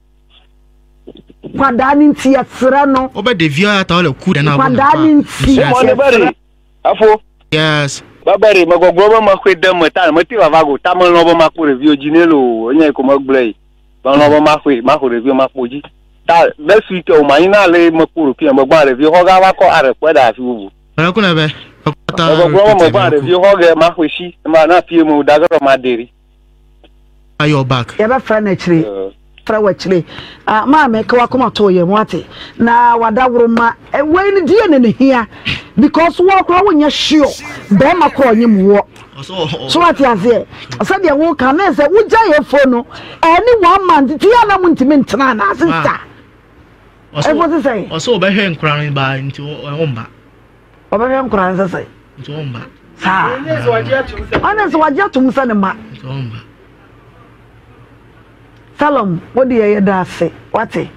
Nkwadaa no nti yɛsrɛ no.
Wobe ɖeviwo ya ta wole ku ɖe na wo.
Nkwadaa no nti
yɛsrɛ. Efo.
Yes.
Bebe ɖe megbɔgblɔ be mexɔe de me ta mete vava go ta melɔ̃ be makpɔ ɖeviwo dzi ne loo enye yi ko megblɔe yi. Melɔ̃ be maxɔe maxɔ ɖeviwo makpɔ dzi. Ta next week o manyi na ale mekpɔ ɖokuinye megbã ɖeviwo xɔ ge ava kɔ aɖe kpɔe ɖe afi bubu.
Mele ku ne be.
Megbɔgblɔ be megbã ɖeviwo xɔ ge maxɔe si ma na fie me da ge ɖe maɖe ɖi.
Your back.
Yɛbɛfrɛ no akyire. Frɛ wɔ akyire. Ah, maame ka wakoma to yɛ mu ate. Na wadaworo ma. Eh, wei no DNA no hia. Because wɔ koraa wonyɛ sure. Bɛrima koraa ɔnye mu wɔ. So wate aseɛ. Sɛdeɛ woka na sɛ wogya yɛ fo no. Ɛne one month ti yɛ na mo ntumi ntena anaa sister. Ɛfo se sɛn?
Ɔsɛ ɔbɛhwɛ nkora no ba nti ɔmba.
Ɔbɛhwɛ nkora no sɛ sɛn?
Nti ɔmba.
Saa. Ɔne sɛ wagye atom sɛ ne ma.
Nti ɔmba.
Salom, wo deɛ yɛda ase, wate?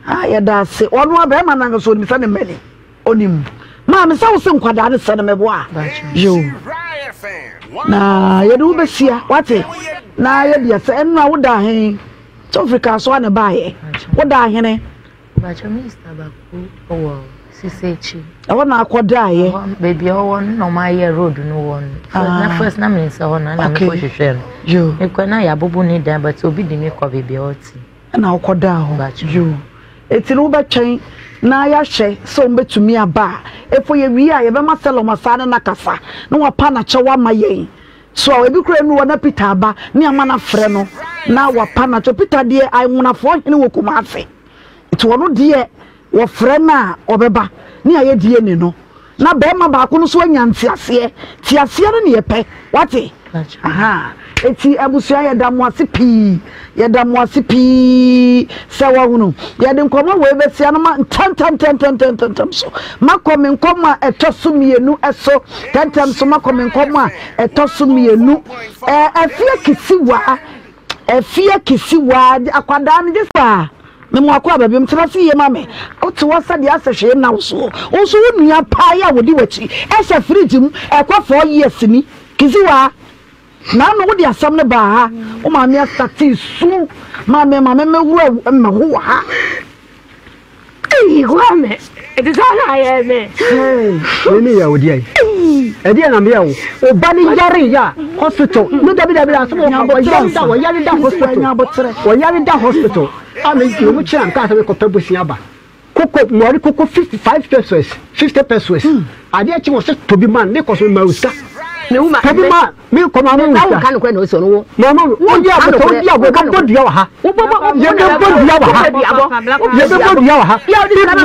Ah, yɛda ase. Ɔno a bɛrima no ankasa onim sɛ ne mma ni. Onim. Maame sɛ wo se nkwadaa no sɛ no meboa. Yo. Na yɛde wo bɛsia, wate? Na yɛde sɛ ɛno a woda he. Sɛ ofiri kaa so a na ɛbaeɛ. Woda ahene.
Mpakyɛ minista baako wɔ sisi akyi.
Ɛhɔ na akɔdaeɛ.
Ɛhɔ baabi a ɔwɔ no na ɔmo ayɛ road no wɔ no. Ah. Na first na mi nsa hɔ no na mi kɔ hwehwɛ no. Yo. Mi kɔ na yɛabubu ne dan but obi de mi kɔ baabi a ɔte.
Ɛna ɔkɔdaa hɔ. Yo. Eti no wobɛtwɛn na yɛahwɛ sɛ wɔn bɛtumi aba a. Efo yɛwie a yɛbɛma Sɛlɔm asaa ne n'akasa na wapa n'akyɛw ama yɛn. So ebi koraa nnu hɔ na Peter aba ne ama no afrɛ no na wapa no akyɛw. Peter deɛ anwonafoɔ hene wɔ Kumasi. Nti ɔno deɛ wɔfrɛ no a ɔbɛba ne ayɛ DNA no. Na barima baako no nso anya nteaseɛ. Nteaseɛ no ne yɛpɛ. Wate? Aha. Eti abusua yɛda mo ase pii. Yɛda mo ase pii sɛ wahunu. Yɛde nkɔmmɔ wei bɛsia no ma ntɛntɛntɛntɛntɛntɛm so. Makɔ me nkɔmmɔ a ɛtɔ so mmienu so. Ntɛntɛm so makɔ me nkɔmmɔ a ɛtɔ so mmienu. Ɛɛ afie kisiwa. Afie kisiwa akwadaa no gye sɛ me mu akɔ aba biom tena ase yie ma me. Wote hɔ sɛ deɛ asɛ hwee nna wo soɔ. Wo nso wo nua paa yi a wɔdi w'akyi ɛhyɛ fridge mu ɛkɔ 4 years ni. Kisiwa. Naano wode asɛm no baa ha, wo maame asate su ma me ma me mewura me ho wɔ ha.
Eyi Kwame, ɛte sɛ na ayɛ me.
Wei ne yɛ odi ayi. Ɛdeɛ na meyɛ wo. Wo ba ne yare yɛ a hospital. Me dabi dabi asɛm wɔ ɔyare da ɔyare da hospital. Ɔyare da hospital. A me me kyerɛ am kaa sɛ mekɔpɛ bosia ba. Koko mɔre koko 55 pesos 50 pesos adeɛ kye wɔ sɛ tobi man ne kɔ so ma sika tobi man me kɔ ma ma sika mama wo di abotɔ wo di abotɔ bɔ dua wɔ ha yɛ bɛ bɔ dua wɔ ha yɛ bɛ bɔ dua wɔ ha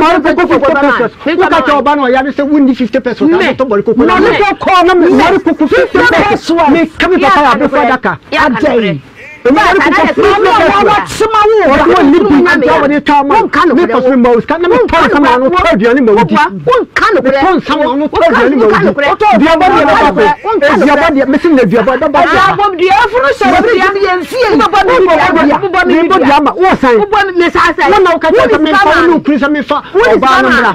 mɔre koko 50 pesos wo ka kyɛ ɔba na ɔya ne sɛ wo ni 50 pesos a bɛtɔ mɔre koko na mɔre koko 50 pesos me kami papa yɛ abofra daka
adɛn
Ewurade koko firi ne bɛsɛ. Ɔsɛ wɔn ni bi agya wɔde twa ama. Ne kɔ so ma osika na metɔ nsa ma no tɔ aduane ma odi. Metɔ nsa ma no tɔ aduane ma odi. Duaba deɛ bɛba so. Aduaba deɛ mesi na aduaba bɛba so. Mebɔ dua ma wo san. Wo na woka kyerɛ sɛ memfa wo ne okunu sɛ memfa ɔbaa no mmra.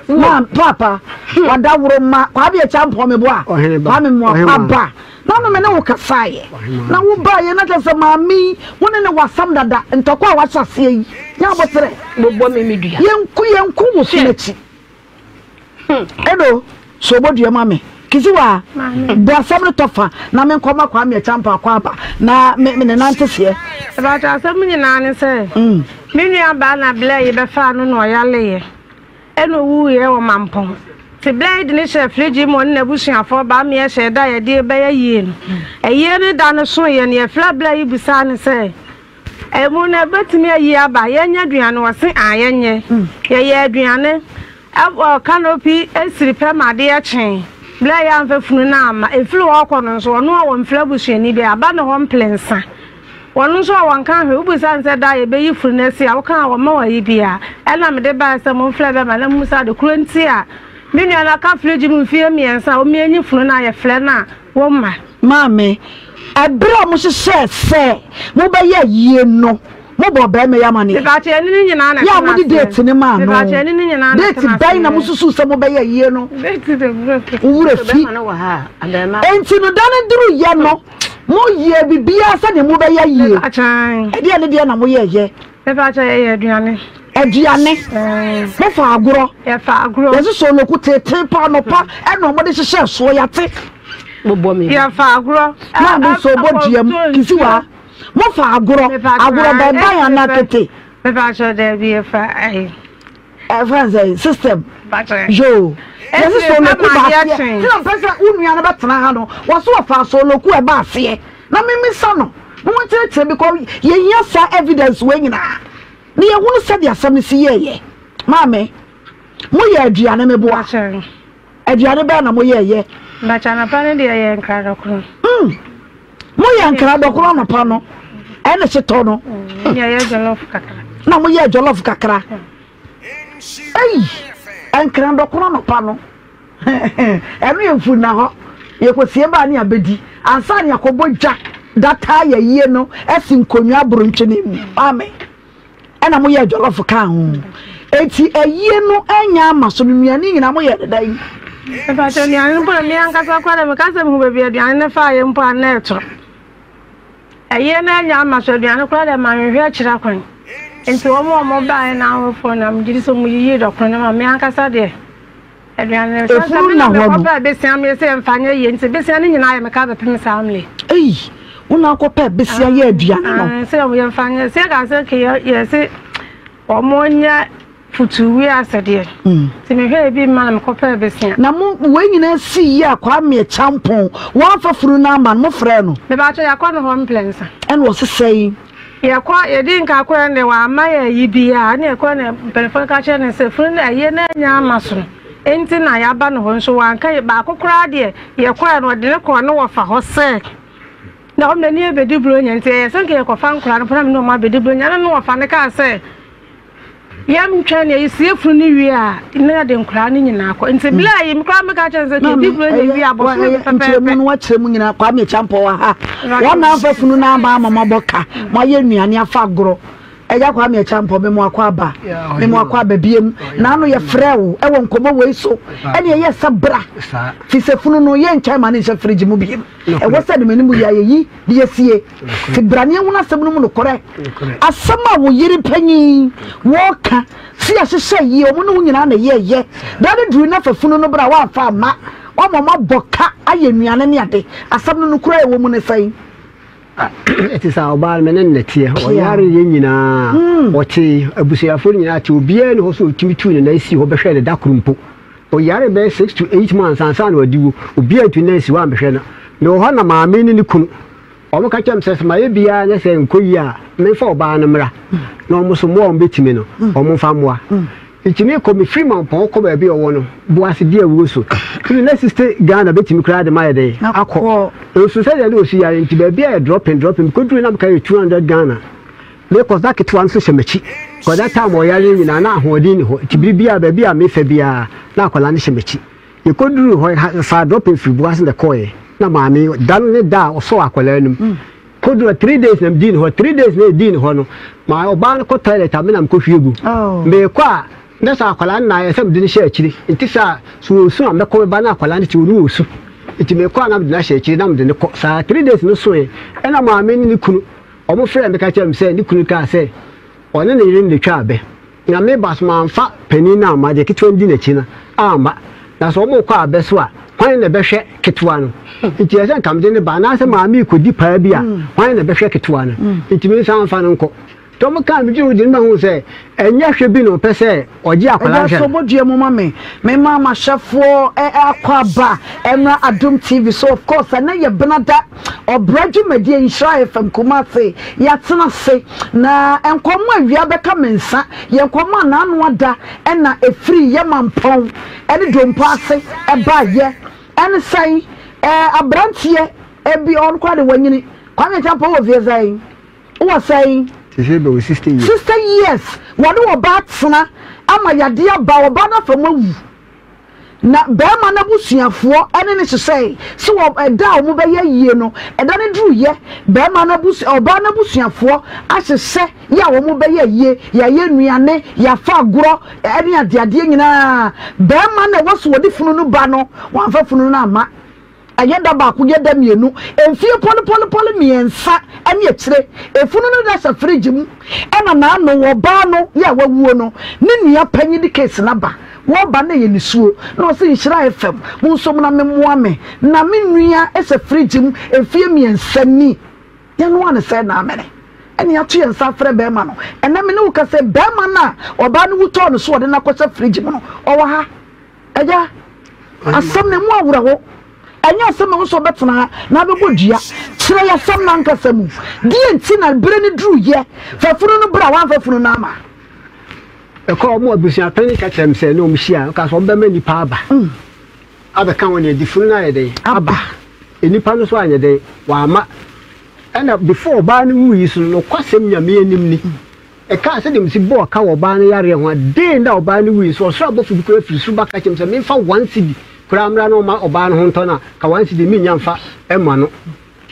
Ma papa wadaworo ma Kwame Acheampong meboa Kwame Mmoakwa ba. Na no me ne wo kasaeɛ, na wobaeɛ na kyerɛ sɛ maame yi, wo ne no wɔ asɛm dada, ntɔkwa a wahyɛ aseɛ yi, nyɛ aboterɛ.
Bobɔ me me dua.
Yɛnku yɛnku wo so n'akyi. Ɛno, so ɔbɔ dua ma me. Kiziwa, bɔ asɛm no tɔ fa na menkɔ ma Kwame Acheampong akɔ aba na me me ne nante seɛ.
Ɛbɛkyɛ asɛm nyinaa ne sɛ, me nua baa na blɛ yi bɛfaa no na ɔyaleeɛ. Ɛna owuiɛ wɔ Mampɔn. Nti berɛ a yɛde no hyɛɛ fridge mu ɔne n'abusuafoɔ baa me yɛhyɛɛ da a yɛde rebɛyɛ yie no, ayie no da no soeɛ no yɛfrɛɛ berɛ yi bisaa no sɛ, Ɛmu no ɛbɛtumi ayie aba? Yɛnyɛ aduane? Ɔse aane yɛnyɛ. Yɛyɛɛ aduane wɔ canopy siri pɛ ma adeɛ kyee. Berɛ a yɛamfa funu no amma, ɛfiri hɔ rekɔ no nso ɔno a ɔmfrɛ abusuani biara, aba ne hɔ mplensa. Wɔn nso a wɔnka hwee, wobisa no sɛ da a yɛbɛyi funu no asi a, woka a wɔmma wo ayi biara. Ɛnna mede baeɛ sɛ momfrɛ bɛrima na mommisa ade korɔ nti a me nua no aka fridge mu mfeɛ mmiɛnsa a wɔanyi funu no a yɛfrɛ no a wɔmma.
Maame, ɛberɛ a mohyehyɛɛ sɛ mobɛyɛ ayie no, mobɔɔ barima yi amaneɛ?
Mepakyɛ yɛne no nyinaa na
Yɛ a
ɛtena
mode
aseɛ.
date no maa no.
Mepakyɛ yɛne no nyinaa na
Date
ɛtena
bɛn na
aseɛ.
mosusuu sɛ mobɛyɛ ayie no?
Date de
Wo werɛ fi. Enti no da no duruiɛ no, Moyɛɛ biribiara sɛdeɛ mobɛyɛ yie. Ɛdeɛ ne deɛ na moyɛɛyɛ?
Mepakyɛ yɛyɛ aduane.
Aduane. Mofa agorɔ.
Yɛfa agorɔ.
Yɛse soloku tete pa anɔpa ɛna wɔde hyehyɛ soɔ yɛate.
Yɛfa agorɔ.
Maame nso ɔbɔ dua mu kisiwa. Mofa agorɔ. Agorɔ bɛn ban anaa kete?
Mepakyɛ daabi yɛfa ayi.
Ɛfrɛ no sɛ system. Yoo. Yɛsi soloku ba aseɛ. Ti na mpɛ sɛ wo nua no bɛtena ha no. Wɔso wɔfa soloku ɛba aseɛ. Na mimisa no. Na wɔnkyerɛkyerɛ because yɛhia saa evidence wei nyinaa. Na yɛhunu sɛdeɛ asɛm no si yɛɛyɛ. Maame, moyɛ aduane meboa. Aduane bɛn na moyɛɛyɛ?
Mpakyɛ anɔpa no deɛ yɛ nkradɔkono.
Mm. Moyɛ nkradɔkono anɔpa no. Ɛne hyetɔ no.
Mm, yɛyɛ jollof kakra.
Na moyɛ jollof kakra. Ei, nkradɔkono anɔpa no. Ɛno yɛ mfunna hɔ. Yɛkɔsie baa ne abɛdi. Ansa ne akɔbɔ dwa data yɛyie no asi nkonnwa aborontwene mu. Amen. Ɛna moyɛɛ jollof kaa ho. Enti ayie no anya ama so no nnuane nyinaa moyɛɛ no dɛn?
Mepakyɛ nnuane no mpo na me ankasa koraa dɛ meka sɛ mehu baabi aduane no faeɛ mpo a na ɛtoro. Ayie no anya ama so aduane koraa dɛ manhwehwɛ akyira kwan. Nti wɔn a wɔbaeɛ no awofoɔ na megye di sɛ wɔyiyii dɔkono no ma me ankasa deɛ. Aduane no
Efunu nna hɔ no.
Mekɔpɛɛ besia me sɛ mfa nyɛ yie nti besia no nyinaa yɛ meka bɛpem saa mle.
Ei, wo na akɔpɛ besia yɛ aduane no.
Sɛ yɛmfa nyɛ sɛ yɛka sɛ ke yɛ se wɔn nyɛ futuwi asɛdeɛ. Mm. Nti mehwɛ ebi mma na mekɔpɛɛ besia.
Na mo wei nyinaa si yie a Kwame Kyampɔn wɔamfa funu no ama no mofrɛ no.
Mebakyɛ yɛakɔ no hɔ mplɛnsa.
Ɛna ɔsesɛe.
Yɛkɔ, yɛdii nka kɔɛ no deɛ wamma yɛn ayi biara, ɛna yɛkɔɛ no mpanimfoɔ no ka kyerɛɛ no sɛ funu no ayie no anya ama so no, Enti na yɛaba ne hɔ nso wanka yɛ baako koraa deɛ yɛkɔɛ no ɔde ne kɔɔ ne wɔfa hɔ sɛ na ɔmo ani abɛdi buronya nti ɛyɛ sɛ nka yɛkɔfa nkora no pona me ne ɔmo abɛdi buronya na ne wɔfa no kaa sɛ yɛntwɛn ne yɛsie funu no wie a na yɛde nkora no nyinaa kɔ nti bla yi koraa meka kyerɛ sɛ kɛdi buronya wie a bɔsome bi pɛpɛɛpɛ
nkyerɛmu no wakyerɛ mu nyinaa Kwame Kyampɔ wɔ ha wɔn na amfa funu no ama ama mabɔ ka moayɛ nnuane afa agorɔ Agya Kwame Acheampong, me mo akwaaba, me mo akwaaba biem. Naano yɛ frɛ wo ɛwɔ nkɔmɔ wei so, ɛne ɛyɛ sɛ bra. Fi sɛ funu no yɛ ntwɛn ma ne nhyɛ fridge mu biem. Ɛwɔ sɛ ne mu yɛ ayɛyi de yɛsie. Fi bra ne ehunu asɛm no mu nokorɛ. Asɛm a wo yere panyin wɔka si ahyehyɛ yie, ɔmo ne wo nyinaa na ɛyɛ yɛ. Da no duru na fa funu no bra wamfa amma, wama ɔmo abɔ ka ayɛ nnuane ne ade. Asɛm no nokorɛ a ɛwɔ mu ne sɛn?
Ɛte sɛ ɔbaa no me ne no na ɛteɛ. Ɔyareeɛ nyinaa, ɔtee. Abusuafoɔ no nyinaa tee. Obiara nni hɔ sɛ ɔtumi tuu ne nan sii hɔ bɛhwɛɛ no da koro mpo. Ɔyaree bɛyɛ six to eight months ansa na ɔde wu. Obiara antu ne nan ansi hɔ ammɛhwɛ no. Mewɔ hɔ na maame ne ne kunu, wɔka kyerɛɛ me sɛ, sɛ mayɛ biara na sɛ ɛnkɔ yie a, memfa ɔbaa no mmra na wɔn nso mmoa a wɔbɛtumi no, wɔmfa mmoa. Nti me kɔ me firi mampɔn kɔ baabi a ɔwɔ no boase di awuo so firi na siste Ghana bɛtumi koraa de mayɛ dɛn akɔ nso sɛdeɛ na ɔsi yare nti baabi a yɛ dropping dropping mekɔduru na meka yɛ 200 Ghana mekɔ na ketewa nso hyɛ m'akyi kɔ that time ɔyare nyinaa na ahoɔden ni hɔ nti bere biara baabi a mefa biara na akwadaa no hyɛ m'akyi yɛkɔduru hɔ fa dropping firi boase na ɛkɔɔyɛ na maame da no ne da a ɔsɔɔ akwadaa no mu Kodu hɔ three days na medii ne hɔ three days na edii ne hɔ no ma ɔbaa no kɔ toilet a me na mekɔhwie gu oh. Meekɔ a na sɛ akwadaa no na ayɛ sɛ mede no hyɛ akyiri nti sɛ a so ɔsu a mɛkɔ meba na akwadaa no te ɔno ɔsu nti meekɔ a na mede no ahyɛ akyiri na mede no kɔ saa three days no soe ɛna maame ne ne kunu ɔmo frɛ me ka kyerɛ me sɛ ne kunu kaa sɛ ɔne ne yere no na etwa abɛ Na me ba, so mamfa panin no amma, deɛ ketewa no di n'akyi no amma? Na sɛ wɔrekɔ abɛ so a, hwan na ɛbɛhwɛ ketewa no? Nti ɛsɛ sɛ nka mede no ba, anaasɛ maame rekɔdi paa bi a, hwan na ɛbɛhwɛ ketewa no? Nti me nsa mfa no nkɔ. Nti wɔkaa me dwiri ho de no mahuu sɛ ɛnyɛ hwɛ bi na ɔpɛ sɛ ɔgye akwadaa no
Ɛda
hwɛ
so
no.
bɔdua mu ma me. Me ma m'ahyɛfoɔ akɔ aba mmra Adom TV so. Of course, ɛnɛ yɛ Benada Ɔbra dwumadie Nhyira FM Kumasi. Yɛatena ase na nkɔmmɔ a awia bɛka me nsa yɛ nkɔmmɔ a n'ano ada na ɛfiri yɛ mampɔn ne dompo ase baeɛ. Ɛne sɛn? Ɛɛ aberanteɛ bi ɔno koraa de wanyini. Kwame Acheampong wɔ fie sɛn? Wowɔ sɛn?
Te sɛ bɛwɔ 60 years.
60 years wɔne ɔbaa tena ama yadeɛ aba ɔbaa no afa mu awu. Na barima no abusuafoɔ ne no hyehyɛe sɛ wɔ ɛda a wɔbɛyɛ ayie no, ɛda no duruiɛ, barima no abus ɔbaa no abusuafoɔ ahyehyɛ yɛ a wɔbɛyɛ ayie, yɛayɛ nnuane, yɛafa agorɔ ne adeadeɛ nyinaa. Barima no a ɛwɔ so wɔde funu no ba no, wɔamfa funu no amma. Ɛnyɛ da baako, nyɛ da mmienu, mfie pɔlepɔlepɔle mmiɛnsa ne akyire, efunu no da hyɛ fridge mu, ɛna n'ano ɔbaa no yɛ a wawuo no, ne nua panyin de case no aba, wɔba na ɛyɛ nisuo, na ɔse Nhyira FM, monsom na memmoa me, na me nua hyɛ fridge mu mfie mmiɛnsa ni, yɛnoa no sɛ na amene, ɛne yɛato yɛn nsa afrɛ bɛrima no, ɛnɛ me ne wo kasa yi, bɛrima no a ɔbaa no wu tɔɔ no so ɔde no akɔhyɛ fridge mu no, ɔwɔ ha. Agya, asɛm no emu awerɛho. Ɛnyɛ asɛm a ɛwɔ sɛ ɔbɛtena ha na abɛbɔ dua. Kyerɛ yɛn asɛm no ankasa mu. Deɛ nti na bere no duruiɛ? Fa funu no bra, woamfa funu no amma.
Ɛkɔɔ wɔn abusuapanin ka kyerɛɛ me sɛ ne wɔn hyia ɔka sɛ wɔbɛma nnipa aba abɛka wɔn deɛ funu no ayɛ dɛn aba. Nnipa no nso anyɛ dɛn wɔamma. Ɛna before ɔbaa no wuiɛ so no nokwasɛm Nyame anim ni. Ɛkaa sɛdeɛ mesi bɔɔ ka wɔ ɔbaa no yareɛ ho a, dee na ɔbaa no wui nso, ɔsoro abɔfo bi koraa firi soro ba ka kyerɛ me sɛ memfa one cedi koraa mmra na ɔma ɔbaa no ho ntɔ no a, ka one cedi mennya mfa mma no.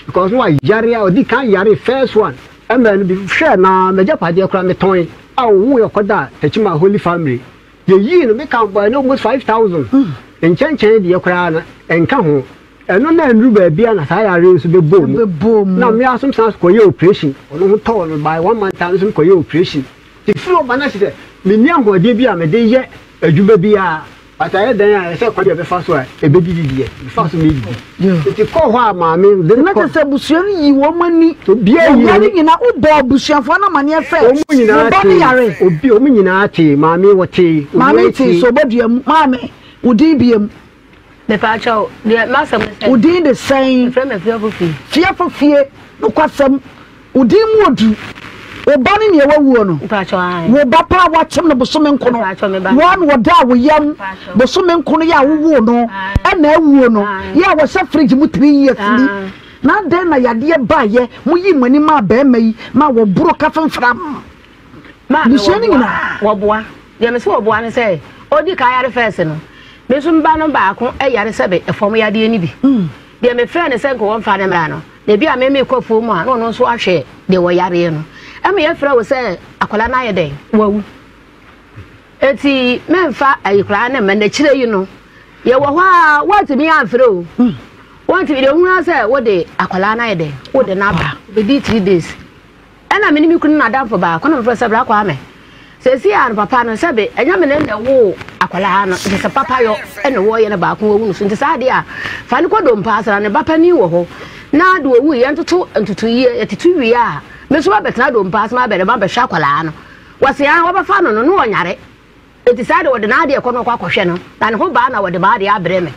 Because na wayare a, ɔdi kan yaree first one, ɛmmerɛ no bi hwɛɛ na m'agyapadeɛ koraa metɔn a ɔwuiɛ ɔkɔdaa Techiman Holy Family. Yɛyii no, meka bɔɔ no almost 5,000, nkyɛnkyɛn deɛ koraa no ɛnka ho. Ɛno na ɛnnuru baabi a na saa yareɛ yi nso bɛbɔɔ mu.
Ɛbɛbɔɔ mu.
Na me ara nso mesan kɔyɛɛ operation. Ɔno ho tɔɔ no by one month time nso mekɔyɛɛ operation. Nti firi hɔ ba no kyerɛ sɛ menni ahoɔden bi a mede yɛ adwuma biara. But ayɛ dɛn a ɛsɛ sɛ kwan bi a ɛbɛfa so a ɛbɛdidi deɛ, mefa so medidi. Nti kɔɔ hɔ a maame de no
Na
kɔ.
kyerɛ sɛ abusua no yii wɔn ani.
Obiara yii
Wɔn
n'ani.
nyinaa, wobɔɔ abusuafoɔ no amaneɛ sɛ
Wɔn nyinaa
wo ba no
tee.
yare.
Obi, wɔn nyinaa tee. Maame wɔtee.
Maame
Obiara
tee
tee.
sɛ ɔbɔ dua mu. Maame, wo din biam.
Mepaakyɛw, deɛ m'asɛm ne sɛ.
Wo din de sɛn?
Yɛfrɛ me Afiafo Fie.
Fiafo Fie, nokwasɛm, wo din mu odu. Wo ba ne nea wawuo no? Wo ba paa a woakyem no bosome nkono, woa na ɔdaa wo yam bosome nkono yɛ a wowoo no ɛna awuo no, yɛ a wɔhyɛ fridge mu three years ni. Na adɛn na yadeɛ baeɛ moyii mo ani maa barima yi maa wɔboro ka femfram abusua no nyinaa?
Wɔboa. Deɛ mese wɔboa ne sɛ, ɔdi kan yare fɛs no, me nso me ba no baako yare sɛbe ɛfam yadeɛ no bi. Deɛ mefrɛɛ no sɛ nka wɔmfa no mmra no, na ebi a me mekɔ afuo mu a, na ɔno nso ahwɛ deɛ wɔyareɛ no. Ɛma yɛfrɛ wo sɛ akwadaa no ayɛ dɛn? Wawu. Eti mɛmfa ayi koraa ne mma n'akyire yi no, yɛwɔ hɔ a wɔntumi amfrɛ o. Wɔntumi deɛ ohun sɛ wode akwadaa no ayɛ dɛn? Wode no aba. Bɛdi three days. Ɛna me ne me kunu n'adamfo baako na mefrɛ sɛ bra Kwame. Seesei a no papa no sɛbe ɛnyɛ me ne na ɛwoo akwadaa no nti sɛ papa yɔ ɛna wɔyɛ no baako wawu no so nti saa adeɛ a fa no kɔ dompa asra ne ba panin wɔ hɔ na de owu yɛn toto ntotoyie yɛtoto wie a me nso mabɛtena dompa ase mabɛdɛ mabɛhwɛ akwadaa no wɔse a wɔbɛfa no no no ɔnyare Enti saa de wɔde n'adeɛ kɔ na ɔkɔ akɔhwɛ no, na ne ho baa na wɔde m'adeɛ abrɛ me.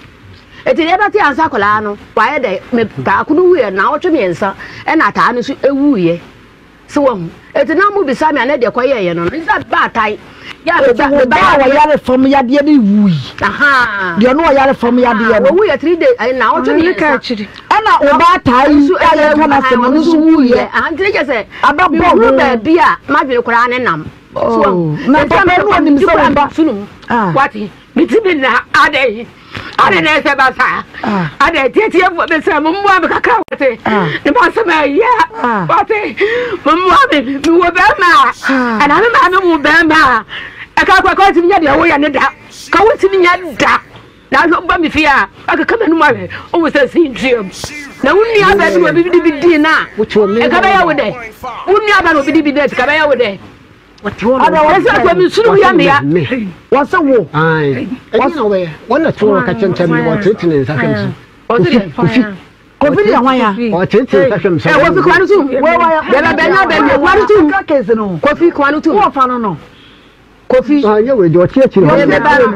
Enti deɛ ɛbɛte ansa akwadaa no, wayɛ dɛ, me baako no wuiɛ naawɔtwe mmiɛnsa, ɛna ataa no nso wuiɛ. So wahu? Enti na mo bisa me a na deɛ kɔyɛɛyɛ no no, nsa baatan. Yɛ a meba
Wo ba a ɔyare fam yadeɛ no wui. Deɛ ɔno ɔyare fam yadeɛ no.
Wɔwuiɛ three days, naawɔtwe mmiɛnsa.
Ɛna wo ba ataa yi a yɛka no asɛm no nso wuiɛ.
Nti ne kyɛ sɛ,
Abɛbɔ ho.
mehunu baabi a m'adwene koraa ne nam.
Oh, na papa no onim sɛ wo ba.
Ah. Wate, metumi na adɛn adɛn na ɛsɛ ba saa ah. adɛn tiatiefoɔ mesrɛ mo mmoa me kakra wate ah. ne ma asɛm ɛyɛ wate mo mmoa me mewɔ bɛrima a ɛna me maame wo bɛrima a ɛka kɔ ɛka ntumi nyɛ deɛ woyɛ ne da ka wontumi nyɛ da Nanso woba me fie a, woakeka m'anom ahwɛ, wohu sɛ si ntua mu. Na wo nua baa bi na obi de bi dii no a, ɛka bɛyɛ wo dɛ. Wo nua baa na obi de bi dii no a, ɛka bɛyɛ wo dɛ. Ɛsɛ sɛ me sunu yɛ mea.
Wɔsɛ wo.
Ɛdeɛ na wɔbɛyɛ. Wɔn na te wɔn ka kyɛnkyɛn mi wɔtenetene ne nsa hwɛ mi so.
Kofi
kofi.
Kofi deɛ hwan ya?
Ɔtenetene nsa hwɛ mi so.
Ɛ kofi kwan so. Bɛbɛ bɛnya bɛnya kwan so. Kofi kwan so.
Wɔfa no no.
Kofi.
Ah, nyɛ wei deɛ ɔte akyire hɔ.
Yɛ ba no.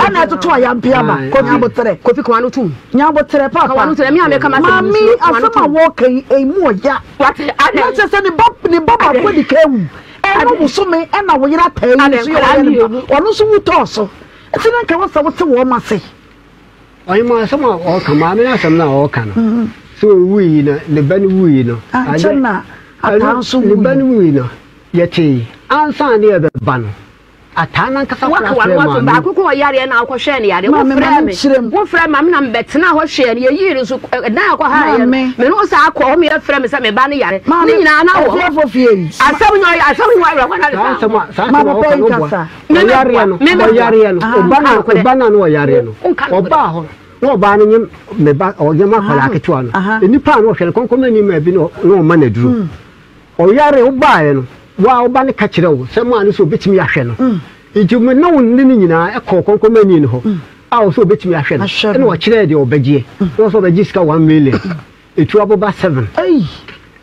Ɛna ɛtoto ayampe aba.
Kofi.
Nyabotrɛ.
Kofi kwan no tum.
Nyabotrɛ papa.
Kwan no tum. Ɛmi a meka ma sɛ
Maame asɛm a wɔka yi emu ɔya.
Wate adɛ.
Na kyerɛ sɛ ne ba ne ba baako di ka ewu. Ɛno bosome ɛna wo yere ataa yi nso yɛ ɔyɛ ne ba. Ɔno nso wu tɔɔ so. Ɛti na nka wɔsɛ wote wɔn ase.
Ɔhema asɛm a ɔka maame no asɛm no a ɔka no. Sɛ owui na ne ba no wui no.
Ankyɛ na ataa nso wui.
Ne ba no wui no. Yɛtee, ansa na yɛbɛba no, ataa no ankasa koraa frɛɛ maame yi.
Baako kɔɔ yareɛ na wokɔhwɛɛ no yareɛ. Wofrɛɛ me, wofrɛɛ maame na mebɛtenaa hɔ hwɛɛ no. Yɛyii no nso, ɛdan a ɔkɔhaeɛ no, me ne wo saa kɔɔ hɔ ma yɛfrɛɛ me sɛ me ba no yare. Ne nyinaa na wɔ hɔ. Asɛm nyɛ ɔyɛ, asɛm nyɛ ɔwerɛ hɔ na
Saa asɛm a, saa asɛm a wɔka no boa. Ɔyareɛ no, ɔyareɛ no, ɔba no, ɔba no a na ɔyareɛ no, ɔbaa hɔ na ɔbaa no nye me ba, ɔnyɛ m'akwadaa ketewa no. Nnipa a na ɔhwɛ no, kɔnkɔnmani maa bi na ɔma no aduro. Ɔyare wo baeɛ no, wo ara wo ba no ka kyerɛɛ wo sɛ maa no sɛ ɔbɛtumi ahwɛ no. Nti me ne wo ne no nyinaa kɔɔ kɔnkɔnmani no hɔ a ɔsɛ ɔbɛtumi ahwɛ no. Ɛna ɔkyerɛɛ deɛ ɔbɛgyeɛ. Na ɔsɛ ɔbɛgye sika 1 million. Ɛtu aboba 7.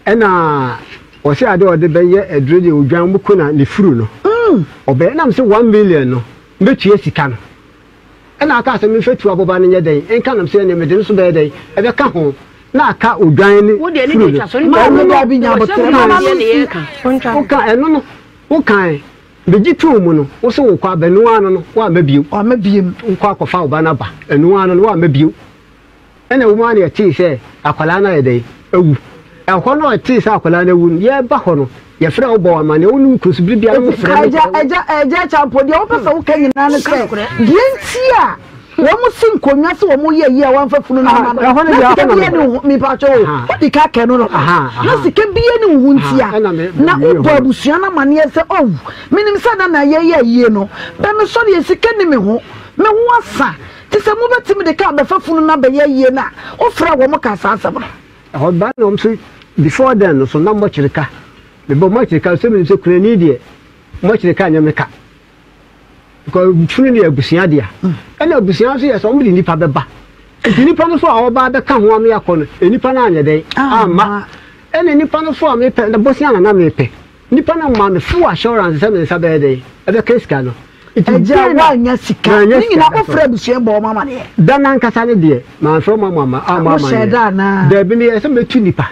Ɛna ɔsɛ adeɛ ɔde bɛyɛ aduro deɛ odwan mu ko na ne furu no. Ɔbɛyɛ nam sɛ 1 million no mɛtua sika no. Ɛna aka sɛ memfa tu aboba no nyɛ dɛn nka nam sɛ ɛneɛ mede no so bɛyɛ dɛn ɛbɛka ho na aka odwan ne funu no.
Maame dabi nya aboterɛ mama me nsi.
Woka ɛno no wokae megye too mu no wo se wokɔ aba ɛno ara no no woamma bio.
Wamma biem.
Wokɔ akɔfa wo ba no aba ɛno ara no no woamma bio. Ɛna ɛwom ara na yɛtee sɛ akwadaa no ayɛ dɛn? Awu. Ɛhɔ no a yɛtee sɛ akwadaa no awu no, yɛreba hɔ no, yɛfrɛɛ wo bɔɔ wo amanneɛ, wo ne wo kunu nso, bere biara
Enti,
mofrɛ me.
Agya, Agya, Agya Acheampong, deɛ wopɛ sɛ woka nyinaa ne sɛ, deɛ nti a wɔn si nkonnwa sɛ wɔn yɛ yie a wɔamfa funu no ama no,
Ɛhɔ no
na
deɛ,
sika
ɛhɔ na
biara
mewɔ.
ne wo ho, mepatwa o, wodi ka kɛ no no, na sika biara ne wo ho nti a,
Ɛna me,
na
mewie
wobɔ
hɔ no.
abusua no amanneɛ sɛ, oh, menim sɛ na na yɛyɛ ayie no, bɛ mesɔre yɛ sika nni me ho, me ho asa, Te sɛ mobɛtumi de kaa bɛfa funu no abɛyɛ ayie no a, wofrɛɛ wɔn kaa saa asɛm no.
Ɛhɔ ba na wɔn nso before then no so na mɔkyere ka mebɔ mɔkyere ka sɛ menim sɛ kunani deɛ mɔkyere ka nyɛ me ka because funu no yɛ abusua dea ɛna abusua nso yɛ sɛ wɔn de nipa bɛba nti nipa no so a ɔba abɛka ho ama yɛakɔ no nipa no anyɛ dɛn amma ɛna nipa no so a mepɛ na bosia na na mepɛ Nipa no maa me full assurance sɛ me nsa bɛyɛ dɛn? Ɛbɛka sika no. Nti
Agya,
dɛn na
woannya sika.
Mannya
Ne
sika
nyinaa
da so.
wofrɛ abusua bɔ wɔn amaneɛ.
Da no ankasa no deɛ, mamfrɛ wɔn amma ammɔ
Wohyɛɛ
amaneɛ.
da anaa?
Dabi, meyɛɛ sɛ mɛtu nipa.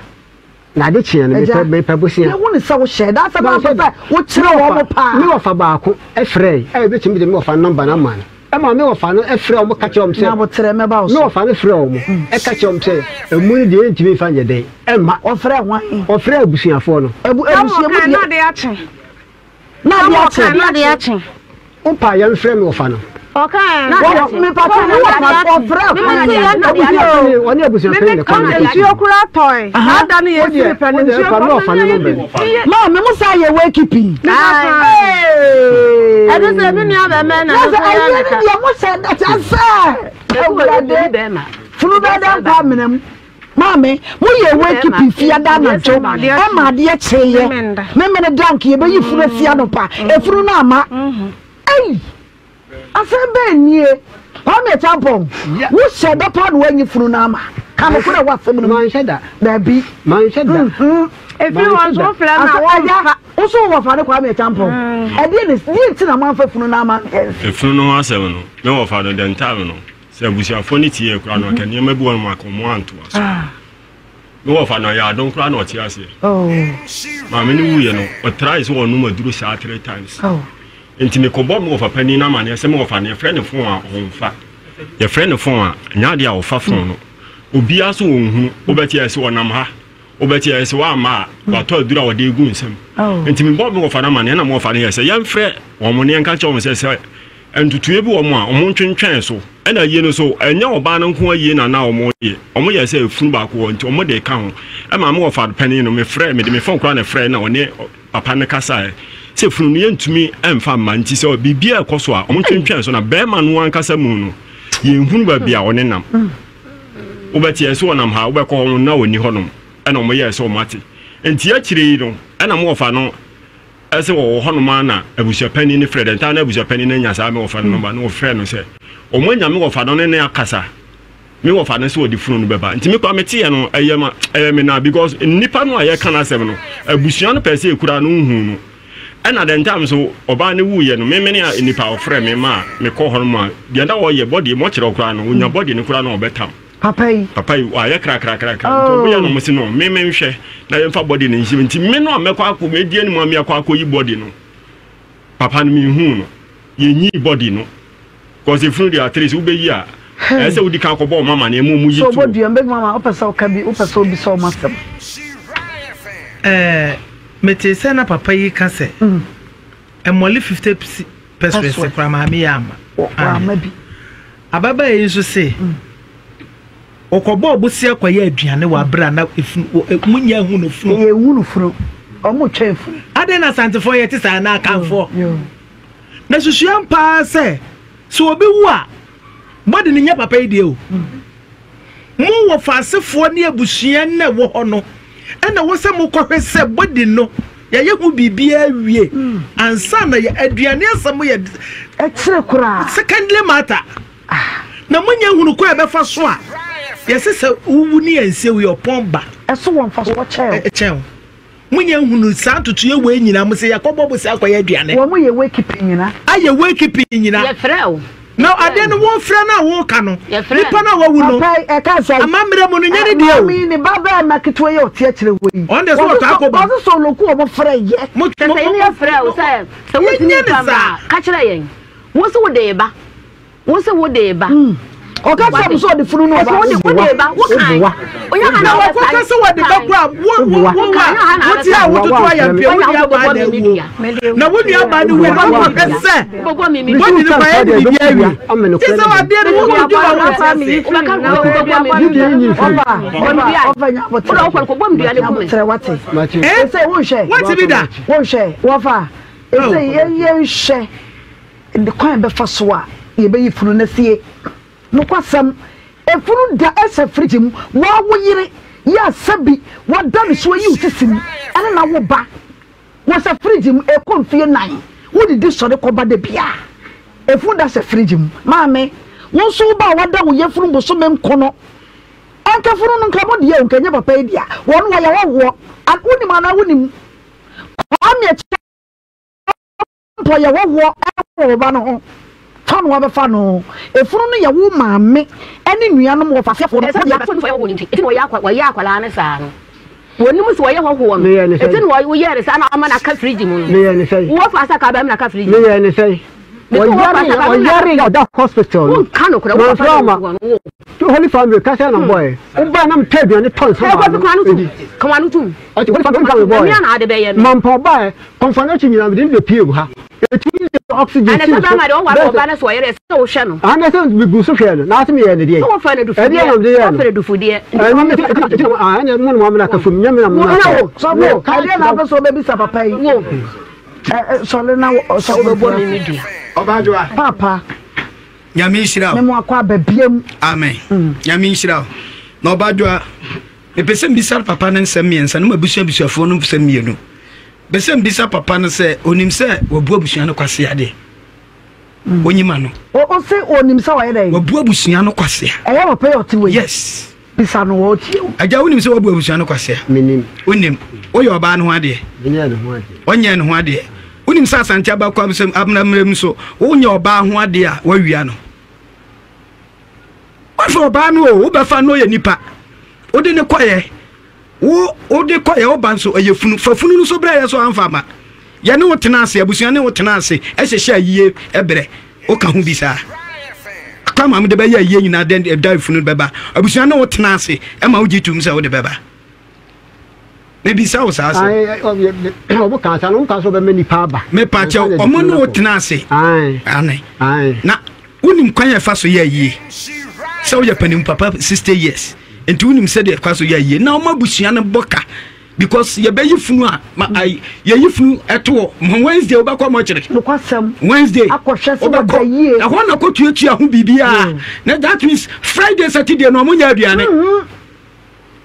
Na ade kyeɛ no, mepɛ mepɛ bosea.
Yɛhu no sɛ wohyɛɛ da asɛm a wopɛ sɛ wokyerɛ wɔn paa.
Me wɔfa baako frɛe a ebetumi de me wɔfa no nɔmba no ama no. Ɛma me wɔfa no frɛɛ wɔn ka kyerɛɛ wɔn sɛ.
Nyaboterɛ mɛba wo so.
Me wɔfa no frɛɛ wɔn ka kyerɛɛ wɔn sɛ emu no deɛ yɛntumi mfa nyɛ dɛn mma.
Ɔfrɛɛ hwan?
Ɔfrɛɛ abusuafoɔ no.
Abu abusua mu deɛ. Na ade akye.
Na ade akye.
Wopa yɛn frɛ me wɔfa no.
Ɔka
na mepatɔ ne wɔfa ɔfrɛ
kwan.
Ɔne abusuapanyin na kwan.
Nsuo kura tɔe. Saa da no yɛ siri pɛ no nsuo
kura me wɔfa no nɔmba.
Maa me mo saa yɛ wake pii.
Ɛno sɛ me nua bɛmɛ na
no so yɛ ne ka. Ɛyɛ mo sɛ dɛkyɛ sɛ. Awurade funu bɛɛ dɛ mpa amena mu. Maame, mo yɛ wake pii fiada anadwo ɛma adeɛ kyeeɛ. Memene da nka yɛbɛyi funu asi anɔpa. Efunu no ama. Ei! Asɛm bɛn nie? Kwame Acheampong, wo hyɛ da paa na woanyi funu no ama. Ka nokorɛ wɔ asɛm no mu.
Manhyɛ da.
Dabi.
Manhyɛ da.
Ɛfiri hɔ nso wofrɛ no a wɔmfa.
Wo so wowɔ fa ne Kwame Acheampong. Ɛdeɛ ne deɛ nti na moamfa funu no ama?
Efunu no ho asɛm no, me wɔfa no the time no, sɛ abusuafoɔ no tiee koraa no, anka nneɛma bi wɔ nom anka wɔn antoa so. Me wɔfa no ɛyɛ adom koraa na ɔte aseɛ. Maame no wuiɛ no, ɔtrae sɛ ɔnom aduro saa three times. Nti mekɔbɔ me wɔfa panin no amaneɛ sɛ me wɔfa no yɛfrɛ no fon a ɔmfa. Yɛfrɛ no fon a, ɛnyɛ adeɛ a ɔfa fon no. Obiara so ɔnhunu. Wobɛte ayɛ sɛ ɔnam ha, wobɛte ayɛ sɛ wamma a, watɔ aduro a ɔde regu nsam. Nti mebɔɔ me wɔfa no amaneɛ na me wɔfa no yɛ sɛ yɛmfrɛ wɔn na yɛnka nkyerɛ wɔn sɛ sɛ ntotoeɛ bi wɔ mu a, wɔntwentwɛn so. Ɛna ayie no nso, ɛnyɛ ɔbaa no nko ayie na na wɔyɛ. Wɔyɛ sɛ efunu baako wɔ nti wɔde reka ho. Ɛma me wɔfa panin no, mefrɛ, mede me fon koraa na ɛfrɛ na ɔne papa no kasaeɛ sɛ funu no yɛntumi mfa mma nti sɛ biribiara ɛkɔ so a wɔntwentwɛn so na bɛrima no ankasa mu no yɛnhunu baabi a ɔne nam. Wobɛte ɛsɛ ɔnam ha, wobɛkɔ hɔ no na ɔnni hɔnom. Ɛna wɔyɛɛ sɛ wɔate. Nti akyire yi no, ɛna me wɔfa no Ɛsɛ wɔwɔ hɔnom ara na abusuapanin no frɛ dɛ ntaa na abusuapanin no anya saa me wɔfa no nɔmba na wɔfrɛ no sɛ wɔn anya me wɔfa no ne ne akasa me wɔfa no sɛ ɔde funu no bɛba nti me kora meteɛ no ɛyɛ ma ɛyɛ me na because nnipa no a yɛka no asɛm no abusua no pɛ sɛ ekura no nhu no ɛna dɛ ntam so ɔbaa no wuyɛ no memene a nnipa ɔfrɛ me ma mekɔ hɔ no mu a deɛ na wɔyɛ bɔdeɛ mɔkyerɛ koraa no ɔnya bɔdeɛ no koraa na ɔbɛtam
Papa yi.
Papa yi wayɛ krakrakrakra nti ɔmo yɛ no ɔmo se no me me nhwɛ na yɛmfa body no nhyɛ nti me no a mɛkɔ akɔ medi anim a meakɔ akɔyi body no papa no menhuu no yɛnyii body no cause efunu deɛ at least wobɛyi a ɛyɛ sɛ wodi kan kɔbɔ ɔmo amaneɛ ma ɔmo yi
So
tuo.
ɔbɔ dua mbɛbi mama wopɛ sɛ ɔka bi wopɛ sɛ obisa ɔmo asɛm.
Ɛɛ metee sɛ na papa yi ka sɛ mmɔle 50 pesewas koraa maame yɛ ama.
Wama bi.
Ababaa yi nso se ɔkɔbɔɔ bosea kɔyɛɛ aduane wɔ abere a na efunu wɔ emu nyɛ hu no funu.
Yɛ hu no funu. Ɔmo twɛn funu.
Adɛn na Asantefoɔ yɛ te saa anaa Akanfoɔ? Na susua paa sɛ sɛ obi wu a bɔde no nyɛ papa yi deɛ o. Mo wɔfaasefoɔ ne abusua no a ɛwɔ hɔ no ɛna ɛwɔ sɛ mokɔhwɛ sɛ bɔde no yɛayɛ ho biribiara awie ansa na yɛ aduane asɛm yɛ
ɛkyerɛ koraa
secondly matter na monya hunu kɔ a ɛbɛfa so a yɛsɛ sɛ wowu ne yɛnsie wo yɛ ɔpɔn ba
ɛso wɔ mfasoɔ kyɛn
kyɛn Mo nya nhunu saa ntotoeɛ wei nyinaa mo sɛ yɛakɔbɔ bosea akɔyɛ aduane.
Wɔn yɛ wakekeeping nyina.
Ayɛ wakekeeping nyina.
Yɛfrɛ wo.
Na adeɛ no wɔfrɛ no a woka no.
Yɛfrɛ
Nipa no a wawu no.
Papa yi ɛka sɛ.
Amammerɛ mu no nyɛ ne deɛ o.
Maame yi ne ba bɛɛma ketewa yi a ɔte akyire hɔ yi.
Ɔno deɛ sɛ ɔtaa kɔ ba.
Ɔse sɛ oloku wɔn frɛ yɛ.
Mo
Sɛ sɛ yɛne yɛfrɛ wo sɛ sɛ wotumi
Yɛnyɛ ne
mfa mma
saa.
a, ka kyerɛ yɛn. Wo se wode reba. Wo se wo de ba.
Ɔka kyerɛ mo sɛ ɔde funu no ba.
Wo de wo de ba. Wo kan. Onya ha
Na
na
wɔkɔka sɛ wɔde ba kora wo wo wo a wote a wototo ayampia wo nua baa na awuo na wo nua baa no wu na wokɔhwɛ sɛ bɔdi no kwan ɛde biribi awie te sɛ wadeɛ no wo dwuma wo te ase.
Wate
bi da.
Wonhwɛ wɔfa ɛsɛ yɛnhwɛ Kwan a yɛbɛfa so a yɛbɛyi funu no asie. Nokwasɛm, efunu da hyɛ fridge mu, woa wo yere yɛ a sɛbi wada ne so ayi wo sisi mu ɛne no awo ba. Wɔhyɛ fridge mu ɛkɔ mfie nan, wodidi sɔre kɔba da biara. Efunu da hyɛ fridge mu. Maame, wo nso wo ba a wada wo yafunu bosome nkono, ɛnka funu no nka mo deɛ o, nka ɛnyɛ papa yi dea, wɔn wɔyɛ hɔhoɔ, wonim anaa wonim? Kwame Akyang. Mpo yɛ hɔhoɔ wɔ wo ba no ho, fa no abɛfa no. Efunu no yɛ wo maame ne nuanom wɔfasefoɔ no dea.
Ɛsɛ sɛ wɔyɛ akwadaa no saa no. Wɔnim sɛ wɔyɛ hɔhoɔ no.
Meyɛ ne sɛn?
Eti na woyɛɛ ne saa na ɔma no aka fridge mu no.
Meyɛ ne sɛn?
Wowɔ fa sɛ ka bɛrima no aka fridge mu.
Meyɛ ne sɛn? Ɔyare ɔyare yɛ ɔda hospital no.
Wonka nokorɛ wo papa na ɔwɔ no wo.
Holy family kasa na bɔɛ. Woba na metɔ aduane tɔ nsa maa no.
Kɔfi kwan no tum. Ka wano tum.
Ɔte Holy family nka me bɔɛ.
Ɛmia na ade bɛyɛ no.
Mampa ɔbaɛ kɔmfa no akyi nyinaa mede no bɛpie mu ha. Ɛtumi de oxygen si
so. Ɛna sɛ bɛrima deɛ ɔware ɔba no so ɔyere ɛsɛ sɛ wohwɛ no.
Ɛna sɛ megu so hwɛ no na ase meyɛ ne deɛ.
Sɛ wɔfa no dufudeɛ.
Ɛdeɛ na mede yɛ no.
Wɔfa no dufudeɛ.
Ɛna me ɛna mo na mo amena kafum nyɛ me na mo na.
Sɔfo ɛdeɛ na apɛ sɛ ɔbɛbisa papa yi.
Wo.
Sɔre na sɔfo
bɛbɔ me me dua.
Ɔbadwoa.
Papa.
Nyame nhyira wo.
Me mo akɔ aba biam.
Amen. Nyame nhyira wo. Na ɔbadwoa mepɛ sɛ mbisa papa no nsɛm mmiɛnsa na mabusua abusuafoɔ no nsɛm mmienu. Mepɛ sɛ mbisa papa no sɛ onim sɛ wabu abusua no kwasea deɛ. Onyim ano.
O se onim sɛ ɔyɛ dɛn?
Wabu abusua no kwasea.
Ɛyɛ papa yi ɔte wei.
Yes.
Bisa no wɔ ɔtie o.
Agya wonim sɛ wabu abusua no kwasea?
Menim.
Wonim. Woyɛ ɔbaa no ho adeɛ?
Menyɛɛ ne ho adeɛ.
Ɔnyɛɛ ne ho adeɛ. Wonim sɛ Asante abakɔsɛm amammerɛ mu so wonyɛ ɔbaa ho adeɛ a wawia no? Wafa ɔbaa no o, wobɛfa no ɔyɛ nipa. Wode ne kɔyɛ. Wo wode kɔyɛ wo ba nso ɛyɛ funu. Fa funu no so brɛ yɛ so amfa ama. Yɛne wo tena ase, abusua ne wo tena ase ɛhyehyɛ ayie ɛbrɛ. Woka ho bi saa. Akwa maame de bɛyɛ ayie nyinaa dɛn ɛda funu no bɛba. Abusua ne wo tena ase ɛma wogye tum sɛ wode bɛba. Mebisa wo saa asɛm.
Ɔmo ka asa no, ɔmo ka sɛ ɔbɛma nipa aba.
Mepa kyɛw, ɔmo ne wo tena ase. Ane. Na wonim kwan a ɛfa so yɛ ayie. Sɛ woyɛ panin papa 60 years. Nti wonim sɛdeɛ ɛkwa so yɛ ayie. Na ɔmo abusua no bɔ ka. Because yɛbɛyi funu a, ma ayi, yɛyi funu ɛto hɔ. Ma Wednesday wobɛkɔ mɔkyere.
Nokwasɛm.
Wednesday.
Akɔhwɛ sɛ wɔda yie.
Ɛhɔ na kɔtuatua ho biribiara. Na that means Friday, Saturday no ɔmo nyɛ aduane.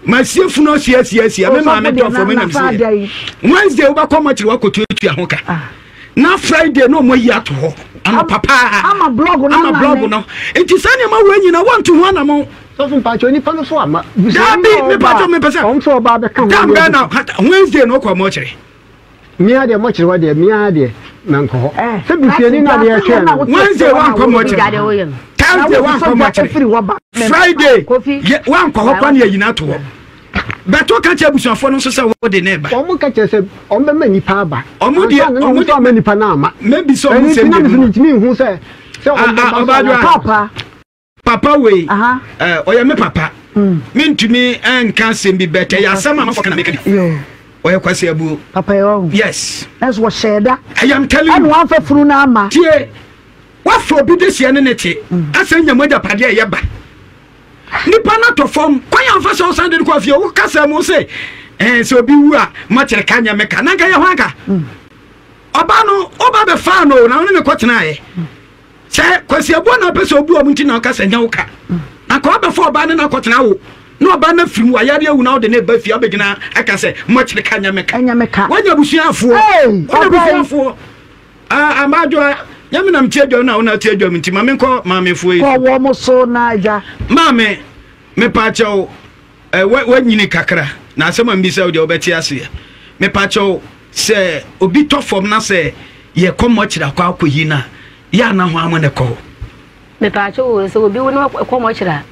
Masie funu asie asie asie me maame dɔfo me nam sie Wednesday wobɛkɔ mɔkyere wakɔtuatua ho ka ah. na Friday na ɔmɔ yi ato hɔ anɔpa paa
ama blɔg no
ama blɔg no nti saa nneɛma wɔ nyina wɔnto ho anamɔ
sɔfo mpakyɛ nipa no so ama
daabi mepakyɛ mepɛ sɛ
ɔm sɛ ɔba bɛka ho
dam bɛn na Wednesday na ɔkɔ mɔkyere
Mea deɛ mɔkyere hɔ deɛ mea deɛ mɛnkɔ hɔ. Eh, sɛ busuani na deɛ ɛhwɛ no.
Wednesday wankɔ mɔkyere. Thursday wankɔ mɔkyere. Friday wankɔ hɔ kwan yɛ nyina to hɔ. Bɛtɔ ka kyerɛ abusuafoɔ no nso sɛ wode ne ba.
Wɔn ka kyerɛ sɛ wɔn bɛma nipa aba.
Wɔn deɛ
wɔn deɛ ama nipa no ama.
Mɛbi sɛ wɔn sɛ
mmienu. Ɛni ti na mi sɛ sɛ wɔn bɛba so
papa.
Papa wei eh, ɔyɛ me papa mm. mentumi eh, nka asɛm bi bɛtɛ yɛ asɛm a mafɔ ka na meka bi ɔyɛ kwasi abuo
papa yɛ ɔho
yes
ɛnso wɔhyɛɛ da
I am telling you
ɛna wɔamfa funu no ama
tie wafa obi de hyia ne ne te mm. asɛn nya mu agyapadeɛ a ɛyɛ ba nipa no atɔ fam kwan amfa sɛ ɔsan de no kɔ afie wo kasa mu sɛ eh, sɛ obi wu a makyerɛ ka nyɛ meka na nka yɛ ho anka mm. ɔba no ɔba bɛfaa no na wo ne ne kɔtenaeɛ Sɛ Kwasi Abuo na ɔpɛ sɛ ɔbu ɔmo nti na ɔka sɛ nyɛ wo ka. Na nka ɔbɛfa ɔbaa ne no akɔtena awo na ɔbaa no afiri mu wayare awu na wode no reba fie abɛgyina aka sɛ mɔkyere ka nyɛ me ka.
Ɛnyɛ me ka.
Wanya abusuafoɔ. Wanya abusuafoɔ. Ah, Amadwoa, nyɛ me na mete adwam na wo na wote adwam nti ma menkɔ maamefoɔ yi so.
Kɔ wɔn so na agya.
Maame, mepaakyɛw, eh, wanyini kakra na asɛm a mbisa wo deɛ wobɛte aseɛ. Mepaakyɛw, sɛ obi tɔ fam na sɛ yɛkɔ mɔkyere akɔ akɔyi no a, Yɛ a na hwan mo na ɛkɔ hɔ?
Mepaakyɛw o, sɛ obi wu na ɔkɔ mɔkyere a,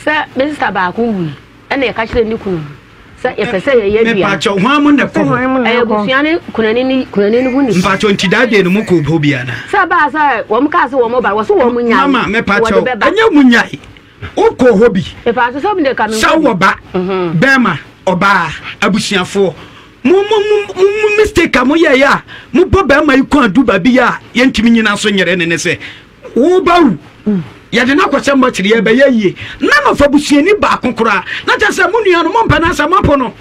sɛ me sista baako wui ɛna yɛka kyerɛ ne kunu no sɛ yɛpɛ sɛ yɛyɛ aduane.
Mepaakyɛw hwan mo na ɛkɔ hɔ?
Ɛyɛ abusua ne kunani ne kunani no ho nipa.
Mpaakyɛw nti that day no mo kɔ hɔ bi ana?
Sɛ ɛbaa sɛ wɔn kaa sɛ wɔn ba, wɔso wɔn nyae.
Mama mepaakyɛw ɛnyɛ mo nyae, wokɔ hɔ bi.
Mepaakyɛw sɛ ɔmo de ka me
Sɛ wowɔ ba, bɛɛma, ɔbaa, abusuafoɔ, Mo mo mo mo mistake a moyɛeɛ a mobɔ barima yi kɔn adu baabi a yɛntumi nyina so nyere ne ne sɛ woba wu yɛde no akɔhyɛ mmɔkyere yɛbɛyɛ yie na nɔfa busuani baako koraa na kyɛ sɛ mo nua no mompɛ no asɛ moapo no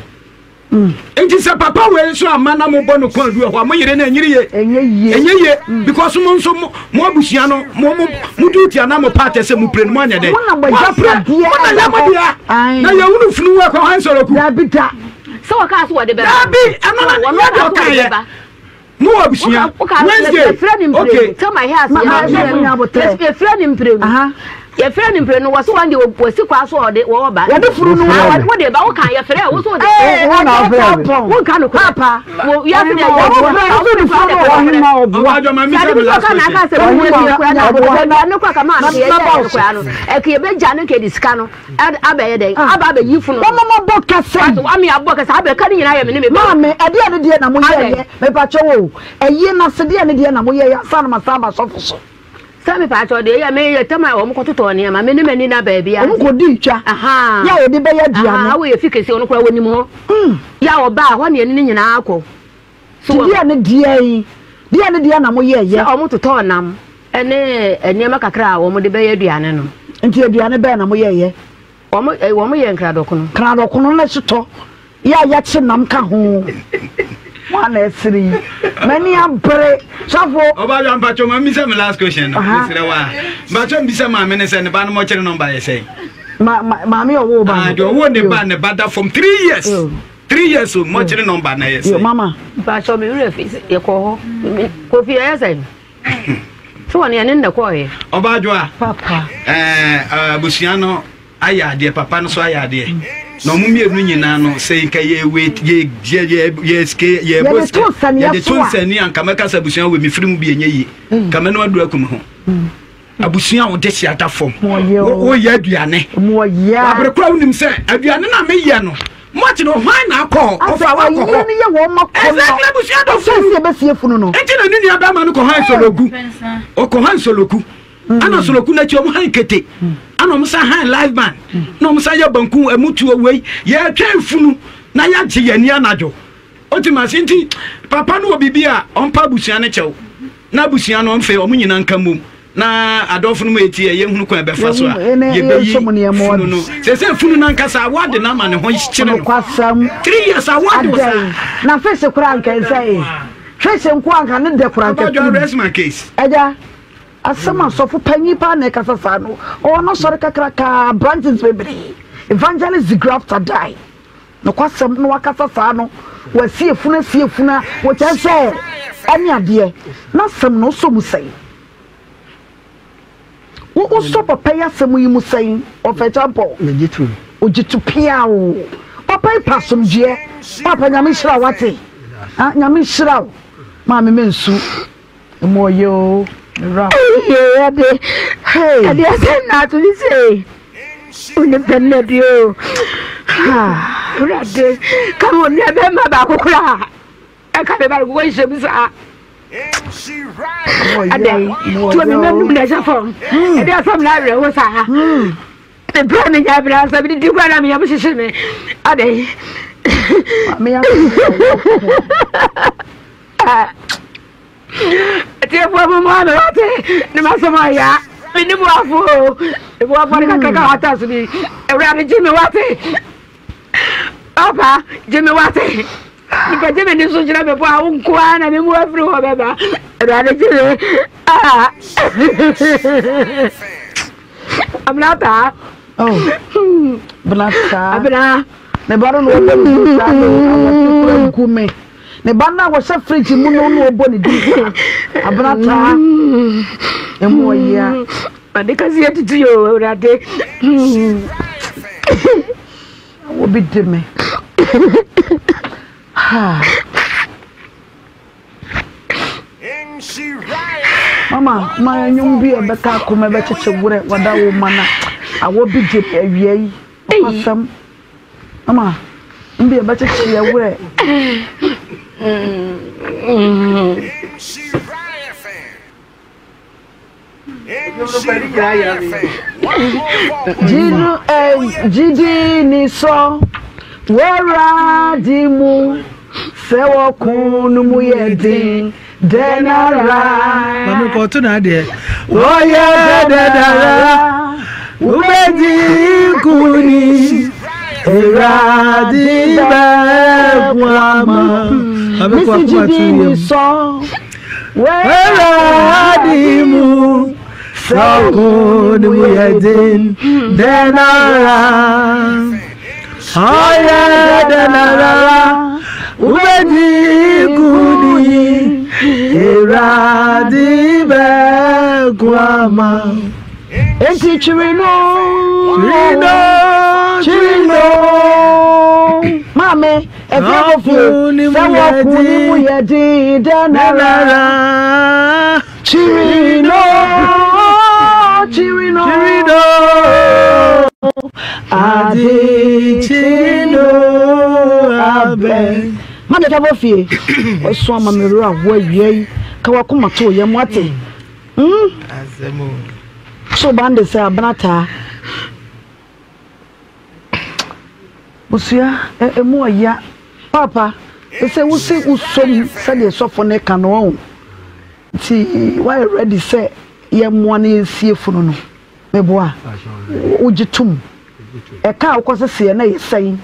nti sɛ papa wei nso amma na mobɔ no kɔn adu ɛhɔ a mo yere no ɛnyere ye ɛnyɛ ye because mo nso mo abusua no mo mo mo duty anaa mo part sɛ mo pire no mo anyɛ dɛ mo apire mo na yɛ mo dea na yɛhunu funu wɔ ɛkɔ hwan sɔrɔ ku
Sɛ wɔkaa sɛ wɔde bɛba.
Dabi, ɛno na nyɛ deɛ ɔka yɛ. Mo wɔ abusua. Wednesday.
Yɛfrɛ ne mprenu.
Okay.
Tell my hair. Yɛfrɛ ne mprenu. Yɛfrɛ no mprenu wɔ so wɔn deɛ wɔsi kwa so ɔde wɔwɔ ba.
Wɔde funu no
wɔ. Wɔde ba wɔka yɛfrɛ wo so de.
Ee
wo na afrɛ mi.
Wo nka no kora.
Papa.
Wɔ wiase deɛ
wɔ
wɔ
frɛ wo so de funu no wɔ hema ɔboa.
Ɔbadwa ma mi
Sade
sɛ
bi
mi
so
last
ka na aka
question.
sɛ wɔn
Ɔhema
yɛ kura na
ɔboa.
ɔboa ne kora kama ano yɛ yɛ kura no. Ɛkè yɛ gya ne kɛ de sika no abɛyɛ dɛ aba abɛyi funu.
Wɔn mama bɔ kɛse.
Wato wame abɔ kɛse abɛka ne nyinaa yɛ me ne me ba.
Maame ɛdeɛ ne deɛ na mo yɛ yɛ mepakyɛ wo ɛyie na se deɛ ne deɛ na mo yɛ yɛ ansa na ma san ba sɔfo so.
Sɛ me paakyɛw deɛ yɛ me yɛ tam a wɔn kɔ totɔ nneɛma me ne m'ani na baabi a.
Wɔn kɔ di twa. Yɛ a yɛde bɛyɛ aduane.
Ahaa wɔ yɛ fi kɛse ɔno koraa wɔnim hɔ. Yɛ a ɔbaa hɔ ne yɛne ne nyinaa kɔ.
Ti deɛ ne deɛ yi deɛ ne deɛ na mo yɛ yɛ.
Sɛ wɔn totɔ nam ɛne nneɛma kakra a wɔn de bɛyɛ aduane no.
Nti aduane bɛn na mo yɛ yɛ.
Wɔn eh, wɔn yɛ nkradɔkono.
Nkradɔkono ne sotɔ yɛ a yɛkye nam ka ho. Mo a na ɛsere yi. M'ani abere. Sɔfo.
Ɔba dwa mpatsɔ ma mbisa mi last question no. Mesrɛ wa. Mpatsɔ mbisa maame ne sɛ ne ba no mɔkyere nɔmba yɛ sɛn.
Ma ma maame ɔwɔ ba no.
Ah, deɛ ɔwɔ ne ba ne ba da fam 3 years. 3 years o mɔkyere nɔmba na yɛ sɛn.
Yo mama.
Mpatsɔ mi wura fi yɛkɔ hɔ. Kofi ɛyɛ sɛn. So wɔn yɛne nnɛ kɔɔeɛ.
Ɔbaa Adwoa.
Papa.
Ɛɛ abusua no ayɛ adeɛ papa no so ayɛ adeɛ na ɔmo mmienu nyinaa no sɛ nka yɛ wei yɛ yɛ yɛ yɛ sike yɛ bɔ sike yɛde to nsani a nka mɛka sɛ abusua wei mefiri mu bi ɛnyɛ yie nka mɛno aduru akum ho abusua a wɔde hyɛ ada fam woyɛ aduane wabere kora wonim sɛ aduane no a meyɛ no Moate no, hwan na akɔ hɔ? Ɔfa wakɔ hɔ.
Asɛ yɛ wɔn ma kɔ no.
Exactly, abusua dɔ funu.
Ɔsɛ ɛbɛsie funu no.
Nti na ne nua bɛrima no kɔ han soloku. Ɔkɔ han soloku. Ana soloku n'akyi ɔmo han kete. Ana ɔmo san han live band. Na ɔmo san yɛ banku ɛmu tuo wei. Yɛtwɛn funu na yɛagye yɛn ani anadwo. Ɔte ma se nti papa no wɔ biribi a ɔmpa abusua no kyɛw. Na abusua no ɔmfɛ ɔmo nyinaa nka mmom. Na adɔfo no mu eti ɛ yɛhunu kwan ɛbɛfa so a yɛbɛyi funu no sɛ funu no ankasa awa de no ama ne ho kyere no
nokwasɛm
3 years awa de wo saa
na fish koraa nka ɛsɛ fish nko anka ne dɛ koraa nka
funu rest my case
ɛgya asɛm asɔfo panyin paa na ɛkasa saa no ɔwɔ no sɔre kakraka branches bebree evangelist grafta die Nokwasɛm na wakasa saa no, wasi efunu asi efunu a wɔkyerɛ sɛ ɛne adeɛ. N'asɛm no wosɔ mu sɛn? Wo wosɔ papa yi asɛm yi mu sɛn? Ɔfɛ kyampɔn.
Megye tom.
Ogye to pia o. Papa yi pa asomdwoeɛ. Papa nyame nhyira wo wate. Ah, nyame nhyira wo. Maame mensu. Emu ɔyɛ o, me wura.
Eyie ɛde ɛde asɛm na ato ne sei onipa nna bi o awurade ka mo nua bɛrima baako koraa ɛka me ba no kokɔ nhyɛ mu saa adɛn tuo me manum na ɛhyɛ fam ɛde asɛm na awerɛho saa mepɛ me nya berɛ sɛ medidi koraa na meyam hyehye me adɛn Atiefoɔ mo mmoa me wate ne masɛm ɔya me ne boafo o ne boafo ne kakraka wata so bi awurade gye me wate papa gye me wate nipa gye me ne so kyerɛ me po a wo nkoa na me mu afiri hɔ bɛba awurade gye me ah abena taa
oh abena taa
abena
ne ba no na ɔbɔ ne din saa no awɔte kura gu me Ne ba no a wɔhyɛ fridge mu no na ɔbɔ ne din saa. Abena taa. Emu ɔyea.
Ade kɛseɛ tutu yɛ o awurade.
Obi di me. Ha. Mama, ma nnwom bi a ɛbɛka akoma ɛbɛkyekye werɛ wada wo ma na awɔ bi gye me awia yi. Ɔkwasɛm. Mama, mbi ɛbɛkyekye yɛ werɛ. Gyidi ni sɔ w'Awurade mu sɛ wɔko no mu yɛ den dɛn ara.
Maame kɔɔto na adeɛ.
Wɔyɛ
dɛn ara wobɛdi nkuni Awurade bɛko ama. Maame kɔ
Mesi
akoma to
gyidi ni
yam.
sɔ
Awurade mu sɛ ɔko no mu yɛ den dɛn ara. Ɔyɛ dɛn ara wobɛdi nkuni Awurade bɛko ama.
Enti kyiri no. Kyiri no. Kyiri no. Maame, ɛfɛ wɔ fie. Sɛ wɔko ne mu yɛ den dɛ nara. Kyiri no. Kyiri no. Kyiri no. Ade kyiri no abɛn. Maame ɛfɛ wɔ fie. Wɔso ama me werɛ ahoɔ awia yi. Ka wakoma to yɛ mu ate. Hmm? So bande sɛ abena taa. Busua emu ɔya. Papa, ɛsɛ wosi wosom sɛdeɛ sɔfo ne ka no ɔho. Nti wayɛ ready sɛ yɛmmoa no yɛnsie funu no. Meboa. Wogye tom. Ɛka a wokɔ seseɛ na ɛyɛ sɛn?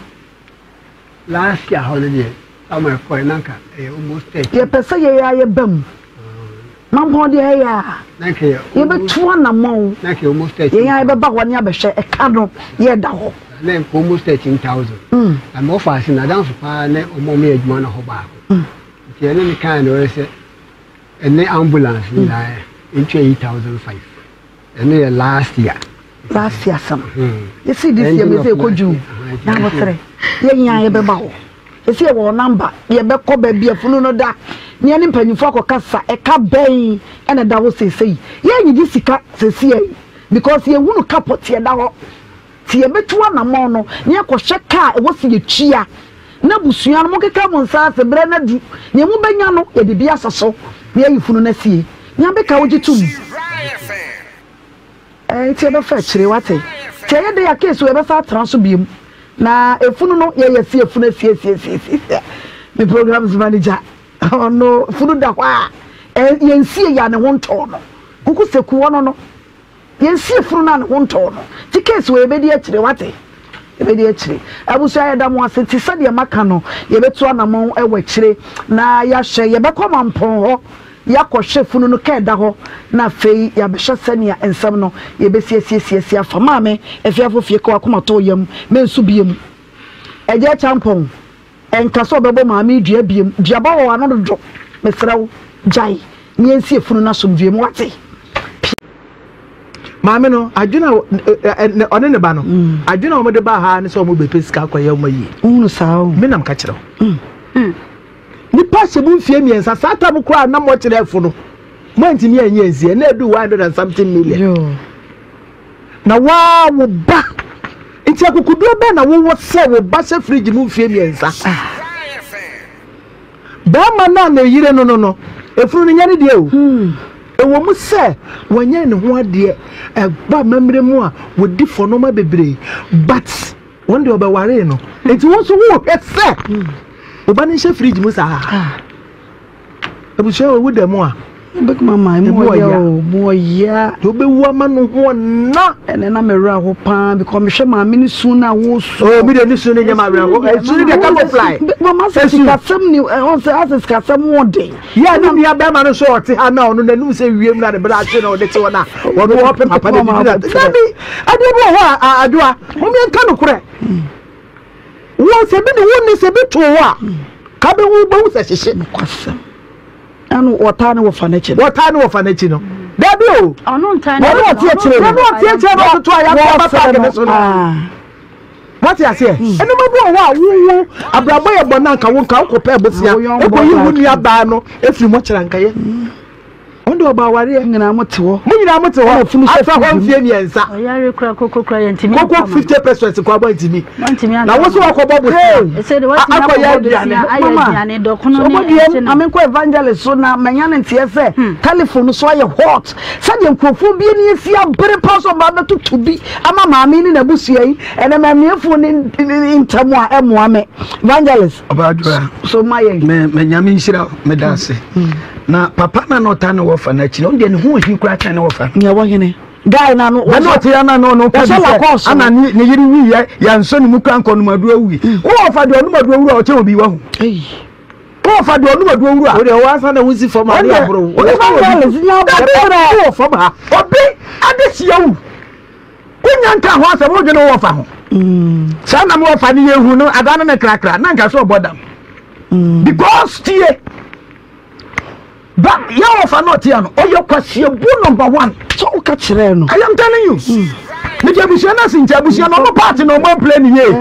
Last year hɔ no deɛ Samuel kɔɛ na nka ɛyɛ almost 30.
Yɛpɛ sɛ yɛyɛ a yɛba mu. Mampɔn deɛ ɛyɛ a yɛbɛtu anammɔn. Yɛn a yɛbɛba hɔ ne abɛhwɛ ɛka no yɛda hɔ.
Na nka almost 13,000. Na ma ɔfa ase n'adamfo paa ne ɔmo ɔmo yɛ adwuma no hɔ baako. Nti ɛne ne kan na ɔyɛ sɛ ɛne ambulance nyinaa ntua 8,500. Ɛno yɛ last year.
Last year asɛm. Yɛsi this year mese ɛkɔ June. Na abɔsrɛ. Yɛn nyinaa yɛbɛba hɔ. Yɛsi yɛwɔ namba. Yɛbɛkɔ baabi afunu no da. Ne yɛne mpanyinfoɔ akɔkasa. Ɛka bɛn ɛna ɛda hɔ seesei. Yɛnyegye sika seesei yi. Because yɛhunu ka pɔte ɛda hɔ. Nti yɛbɛtu anamɔn no na yɛakɔhwɛ ka a ɛwɔ sɛ yɛtua. Na abusua no monkeka mo nsa ase berɛ no adu. Nea mobɛnya no yɛde bi asɔ so na yɛayi funu no asie. Nea beka wogye tom? Ɛɛ nti yɛbɛfa akyire wate. Nti ɛyɛ dɛ a case wei yɛbɛsan atena so biom. Na efunu no yɛyɛ si efunu asiesiesiesie. Me programs manager ɔno funu da hɔ a yɛnsie yɛ a ne ho ntɔɔ no. Kuku seku ɔno no. Yɛnsie funu no a ne ho ntɔɔ no. Nti case wei yɛbɛdi akyire wate? Yɛbɛdi akyire. Abusua yɛda mo ase nti sɛdeɛ maka no yɛbɛtu anamɔn wɔ akyire na yɛahwɛ. Yɛbɛkɔ Mampɔn hɔ yɛakɔhwɛ funu no ka ɛda hɔ na afei yɛabɛhwɛ sɛnea nsɛm no yɛbɛsi asiesie afa. Maame Afiafo fie ka w'akoma to wo yam mensu biom. Agya Acheampong. Ɛnka sɛ ɔbɛbɔ maame yi dua biom. Duaba wɔ w'ano dodo. Mesrɛ wo, gyae na yɛnsi efunu no asomdwoe mu, woate? Pia.
Maame no, adwene a ɔne ne ba no, adwene a wɔde baa ha ne sɛ wɔbɛpɛ sika akɔyɛ wɔn ayie.
Wohunu saa o.
Me nam ka kyerɛ wo. Nipa hyɛ mu mfie mmiɛnsa, saa tam koraa na mɔkyerɛ ɛfo no, moantumi anyi ansie, na ɛdu 100 and something million. Na waa wo ba. Nti akokoduro bɛn na wowɔ sɛ wo ba hyɛ fridge mu mfie mmiɛnsa? Bɛrima no a ne yere no no no, efunu no nyɛ ne deɛ o. Hmm. Ɛwɔ mu sɛ wɔnyɛ ne ho adeɛ ɛba amammerɛ mu a wɔdi fɔ nneɛma bebree but wɔn deɛ ɔbɛwaree no. Nti wo nso wohwɛ sɛ wo ba no nhyɛ fridge mu saa. Ah. Abusua owu da mu a.
Big mama emu ɔya o mu ɔya.
Deɛ ɔbɛwu ama no ho ɔna.
Ɛnɛ na me werɛ aho paa because mehwɛ maame ne su na wosu.
Oh mi de ne su ne nyɛ ma werɛ ho. Esu ne deɛ camouflage.
Mama sɛ sikasɛm ni ɔn sɛ asɛ sikasɛm ho den.
Yɛ ne nua bɛrima no so ɔte ha na ɔno n'anum sɛ wiem na ne bere ahye na ɔde te hɔ na ɔno ɔpɛ papa na bibi na. Dabi adeɛ bi wɔ hɔ a adoa mo yɛn ka no korɛ. Wo sɛ bi ne wo ne sɛ bi too wo a, ka bɛ wo bɛhu sɛ hyehye.
Nokwasɛm. Ɛno wɔtaa ne wɔfa n'akyi no.
Wɔtaa ne wɔfa n'akyi no. Dabi o.
Ɔno ntaa ne
ɔno ɔte akyire no. Ɔno ɔte akyire no ɔtoto a yɛato aba paaki ne so no. Wate aseɛ? Ɛnoma bi wɔ hɔ a wowo abrabɔ yɛ bɔ no anka wo nka wokɔpɛ abosea wokɔyi wo nua baa no ɛfiri mɔkyerɛ ankayɛ. Ɔno deɛ ɔba awareɛ.
Mo nyinaa mo te hɔ.
Mo nyinaa mo te hɔ. Atra hɔ mfie mmiɛnsa.
Ɔyare kura koko kura yɛ ntumi.
Koko 50% kura bɔ ntumi. Na wo so wakɔ bɔ bosia. Akɔ yɛ aduane.
Mama so ɔbɔ duam ame nkɔ evangelist so na manya ne nteɛ sɛ telephone so ayɛ hot sɛdeɛ nkurɔfoɔ bi ani asi abere pa so ɔba bɛtoto bi ama maame ne n'abusua yi ɛnɛ mamiafoɔ ne ntam a ɛmoa me evangelist.
Ɔbaa
so ma yɛn.
Mɛ mɛ nyame nhyira meda ase. Na papa na na ɔtaa ne wɔfa no akyi no, ɔno deɛ ne ho ohi koraa kyɛn ne wɔfa
no. Nea ɛwɔ hene. Guy na no.
Na na ɔte ya na na ɔno ka bi sɛ ana ne ne yere wi yɛ yansɔ ne mu kura nkɔ ɔnom aduro awi. Mm. Wo wɔfa deɛ ɔnom aduro wura ɔkyɛn obi wahu. Wo wɔfa deɛ ɔnom aduro wura.
Wo deɛ wɔasa na wosi fam a ne aboro.
Wo wɔ fam ha. Obi adehyia wu. Wonya nka ho asɛm wodwene wo wɔfa ho. Mm. Saa na me wɔfa no yɛhu no ada no ne krakra na nka sɛ ɔbɔ dam. Mm. Because tie. Ba yɛ wɔfa no ɔte ano ɔyɛ kwasiabu number one.
Sɛ woka kyerɛɛ no.
I am telling you. Mede abusua no ase nti abusua no ɔmo paati na ɔmo amplɛ ne yie.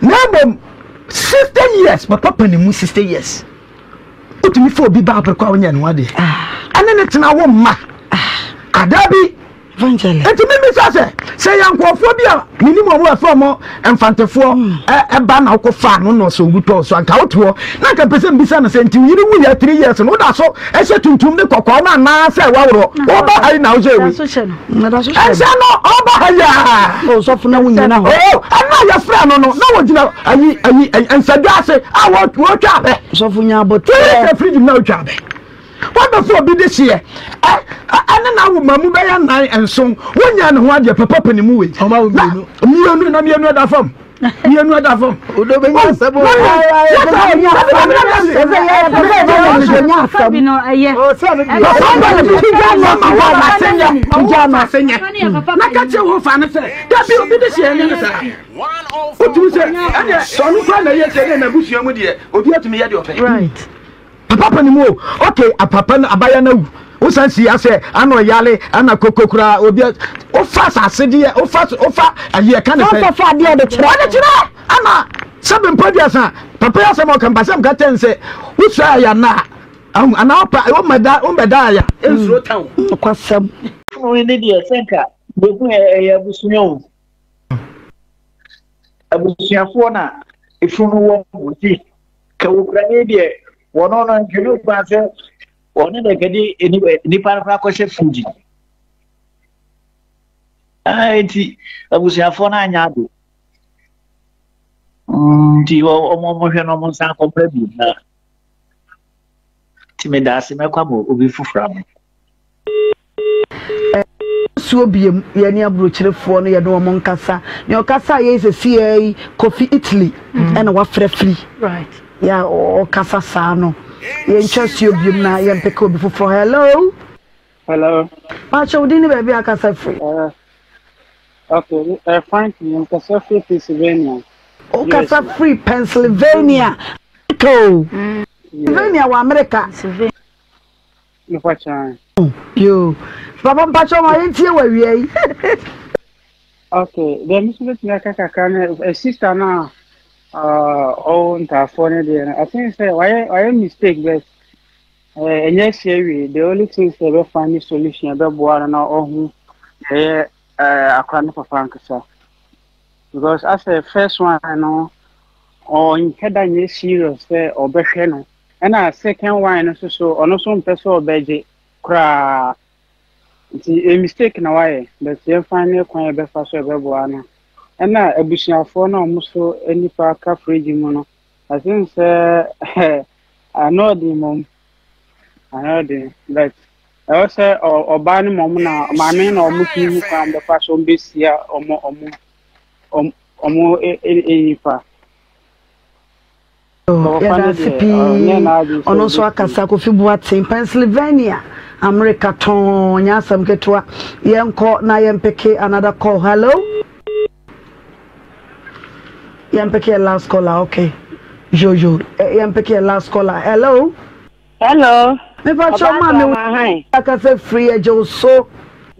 Na mmom 60 years papa pa ne mu 60 years. Wotumi fa obi ba abere kɔ a wonyɛ ne ho adeɛ. Ɛne ne tena wo mma. Ada bi. Nti mimisa sɛ sɛ yɛ nkurɔfoɔ bi a menim wɔn ɛfɛ wɔn mfantefoɔ ɛba na wokɔ fa no na ɔsɛ owu tɔɔ so anka wote hɔ na anka mpɛ sɛ mbisa no sɛ nti wo yere wu yɛ 3 years no woda so ɛhyɛ tuntum ne kɔkɔɔ no anaa sɛ waworɔ woba ha yi na wohyɛ ewi ɛnhyɛ no ɔba ha yi a
ɔsɔfo na wonyina hɔ
ɛna yɛfrɛ no no na wɔgyina ayi ayi nsadwa ase a wɔtwa abɛ
sɔfo nya abɔtɛ
sɛ fridge na wotwa abɛ Wabɛfa obi de hyeɛ ɛne na awo ma mu bɛyɛ nan nson wonya ne ho adeɛ papa pɛ ne mu wei na mmienu na mmienu ɛda fam mmienu ɛda fam.
Odo bɛ nya asɛm o.
Na ka kyerɛ wo fa no sɛ dabi obi de hyeɛ nyɛ ne saa wotumi sɛ ɛneɛ sɛ ɔno kora na ɛyɛ sɛ ɛne n'abusua mu deɛ obi atumi yɛ deɛ ɔpɛ. Papa pa ne mu o. Okay, apapa no abaya no awu. Wosan si asɛ ana ɔyale ana koko koraa obi wofa asase deɛ wofa wofa ayi ɛka ne sɛ.
Wofa adeɛ ɔde kyerɛ.
Ɔde kyerɛ ana sɛbi mpa duasa papa yi asɛm ɔka mpasɛm ka kyɛn sɛ wosua aya na ahu ana ɔpa wɔmmɛda wɔmmɛda aya nsuro town.
Nokwasɛm.
Funu ne deɛ sɛ nka yɛhu ɛyɛ abusua o. Abusuafoɔ na efunu no wɔ mu nti Ka wɔkura ne deɛ wɔno no nhwɛ no kwan sɛ wɔne na kɛde nipa no koraa kɔhyɛ fridge no nti abusuafoɔ no anyɛ ade nti wɔn hwɛ no wɔn nsa akɔmprɛ bi na nti meda ase mɛkɔ ama obi foforɔ ama.
Suo biem yɛne aburokyerefoɔ no yɛne wɔn nkasa nea ɔkasa a yɛyi sɛ siaa yi Kofi Italy ɛna wafrɛ firi yɛ a ɔkasa saa no yɛntwa suo biem na yɛmpeke obi foforɔ hello.
Hello.
Pakyɛ wo din ne baabi a akasa firi.
Uh, okay, Franklin, nkasa firi Pennsylvania.
Wokasa firi Pennsylvania. America o. Pennsylvania wɔ America.
Mpakyɛ.
Yoo. Papa mpakyɛ ma yɛntie wɔ awia yi.
Okay, deɛ me nso bɛtumi aka kakra no eh, sister no a ɔwɔ ntaafoɔ no deɛ no I think sɛ wayɛ wayɛ mistake but eh, ɛnyɛ asi awie the only thing sɛ ɛbɛfa ne solution ɛbɛboa no na ɔho ɛyɛ eh, akora no papa ankasa because asɛ first one no ɔnhyɛ da nyɛ serious sɛ ɔbɛhwɛ no Ɛna second one no nso so ɔno nso mpɛ sɛ ɔbɛgye koraa nti a mistake na wayɛ but yɛmfa ne kwan yɛbɛfa so ɛbɛboa no ɛna abusuafoɔ no a wɔn so nipa ka fridge mu no I think sɛ ano ɔden mmom ano ɔden but ɛwɔ sɛ ɔbaa no mmom na maame na wɔn tumi hu kwan bɛfa so wɔn bɛsia wɔn wɔn wɔn nipa.
Yɛda ase pii. Ɔno nso akasa Kofi Boateng, Pennsylvania, America tɔn nyɛ asɛm ketewa. Yɛnkɔ na yɛmpeke another call. Hello? Yɛmpeke yɛ last caller, okay. Yo yo, yɛmpeke yɛ last caller. Hello?
Hello.
Mepa kyɛw maa me akasa firi ɛgye wo so.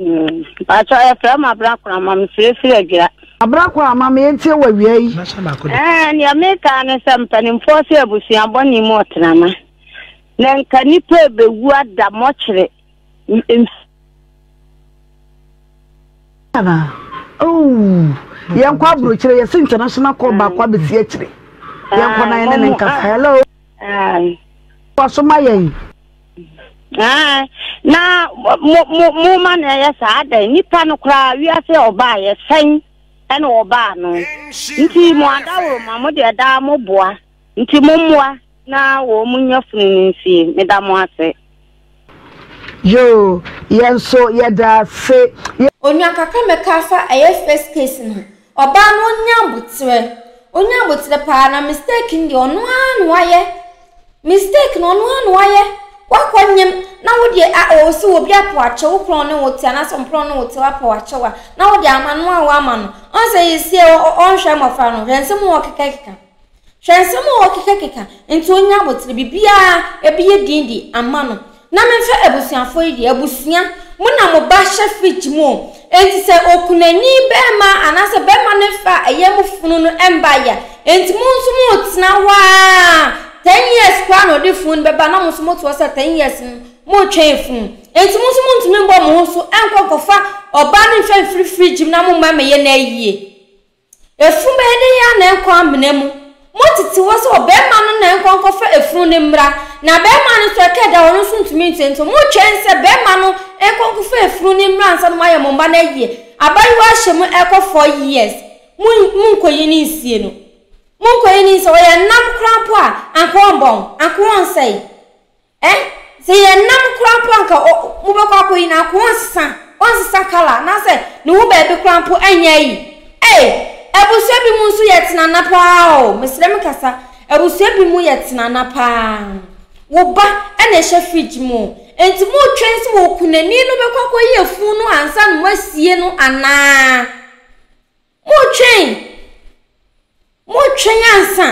Mpakyɛw yɛfrɛ me Abrakora ma mefrɛ firi Adwira.
Abrakora ma me yɛntie wɔ awia yi.
Ɛɛ nea meka ne sɛ mpanimfoɔ sɛ abusua bɔne mu ɔtenama na nka nipa ebewu ada mɔkyere
Ana oh yɛnkɔ aburokyire yɛsi international call baako abɛsi akyire yɛnkɔ na yɛne ne nkasa hello. Kɔ so ma yɛn.
Na mo mo mo ma na ɛyɛ saa adɛn nipa no koraa wiase ɔbaa yɛ sɛn ɛna ɔbaa no nti mo adaworo ma mo deɛ daa mo boa nti mo mmoa na wɔn mo nya funu no nsie meda mo ase.
Yoo yɛn nso yɛda ase.
Onua kakra mɛka afa ɛyɛ first case no ho ɔbaa no ɔnya aboterɛ ɔnya aboterɛ paa na mistake no deɛ ɔno ara na wayɛ mistake no ɔno ara na wayɛ wakɔ nyem na wo deɛ a ɔwɔ sɛ obi apo akyɛ wo korɔn ne wo te anaasɛ ɔmporɔn ne wo te wapo akyɛw a na wo deɛ ama no a wama no ɔn sɛ yɛsie ɔnhwɛ mmɔfra no hwɛ nsɛm a ɔkekakeka Hwɛ nsɛm a ɔkekakeka nti ɔnya abotere biribiara ɛbɛyɛ din de ama no. Na memfa abusuafoɔ yi deɛ, abusua, Mo na mo ba hyɛ fridge mu o. Enti sɛ okunani barima anaasɛ barima no fa ɛyɛ mo funu no mbaeɛ a, enti mo nso motena hɔ ara ten years koraa na ɔde funu no bɛba na mo nso mote hɔ sɛ ten years no moretwɛn funu. Enti mo nso montumi mbɔ mo ho so nkɔ nkɔfa ɔbaa no mfa mfiri fridge mu na mo mma mmɛyɛ no ayie. Efunu bɛyɛ dɛn ara na ɛnkɔ amena mu. Motete hɔ sɛ ɔbarima no na ɛnkɔ nkɔfa efunu no mmra, na barima no nso ɛka da ɔno nso ntumi ntua nti motwɛn sɛ barima no nkɔ nkɔfa efunu no mmra ansa na moayɛ mo mma no ayie. Abayewa ahyɛ mu ɛkɔ 4 years, mo monkɔyi no nsie no. Monkɔyi no nsie, ɔyɛ nam koraa mpo a, anka ɔmbɔn, anka ɔnsɛe. Eh sɛ yɛ nam koraa mpo anka o mobɛkɔ akɔyi no anka ɔnsesa ɔnsesa colour anaasɛ ne ho baabi koraa mpo ɛnyɛ ayi ei abusua bi mu nso yɛ tenana paa o mesrɛ me kasa abusua bi mu yɛ tenana paa wo ba ɛna ɛhyɛ fridge mu o enti motwɛn sɛ wɔ kunani no bɛkɔ akɔyi afunu no ansa na moasie no anaa Moretwɛn! Moretwɛn ansa!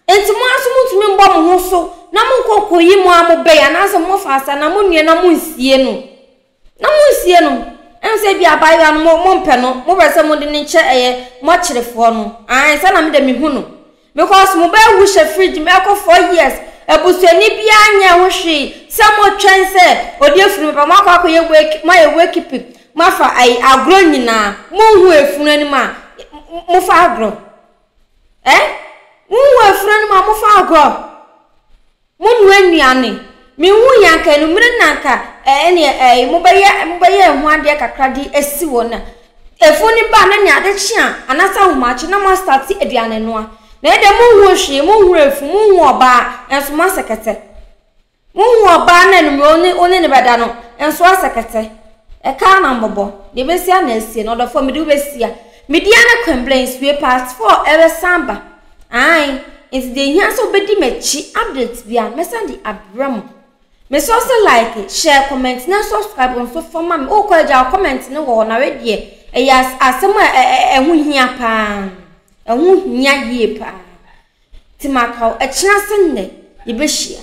Enti mo ara nso montumi mbɔ mo ho so na monkɔ nkɔyi mo ara mo bɛn anaasɛ mo faase anaa mo nua na monsie no. Na monsie no. Ɛne sɛ bi abaayewa no mo mompɛ no, mopɛ sɛ mode no kyɛ ɛyɛ mo akyerefoɔ no. Ae, saa na me deɛ mehu no. Because mo ba awu hyɛ fridge mu ɛkɔ 4 years, abusuani biara nyɛɛ ho hwee sɛ motwɛn sɛ ɔde afunu bɛba, moakɔ akɔyɛ wake, moayɛ wake keeping, moafa ayi agorɔ nyinaa, monhu efunu anim a, mofa agorɔ. Eh? Monhu efunu anim a mofa agorɔ. Monnoa nnuane. Menhuu yɛ anka anwummere na anka ɛneɛ ɛɛ mobɛyɛ mobɛyɛ ɛho adeɛ kakra de asi hɔ na efunu no ba na nea ade kye a anaasɛ ahomakye na moastate aduane noa. Na ɛdeɛ monhuu hwee, monhuu efunu, monhuu ɔbaa nso moasɛ kɛtɛ. Monhuu ɔbaa na anwummere wo ne wo ne no bɛda no nso asɛ kɛtɛ. Ɛka na mbɔbɔ. Deɛ ɛbɛsi a na asie no ɔdɔfoɔ mede wo bɛsia. Media ne Kwemblens wie part 4 ɛbɛsan ba. Ae, nti deɛ ehia sɛ wobɛdi m'akyi update bia mɛsan de abrɛ mo. Mesrɛ wo sɛ like, share, comment na subscribe nso fa ma me. Wokɔ agya wo comment no wɔ hɔ na wei deɛ ɛyɛ asɛm a ɛho hia paa. Ɛho hia yie paa. Nti maka wo, ɛkyena sɛ nnɛ yɛbɛhyia.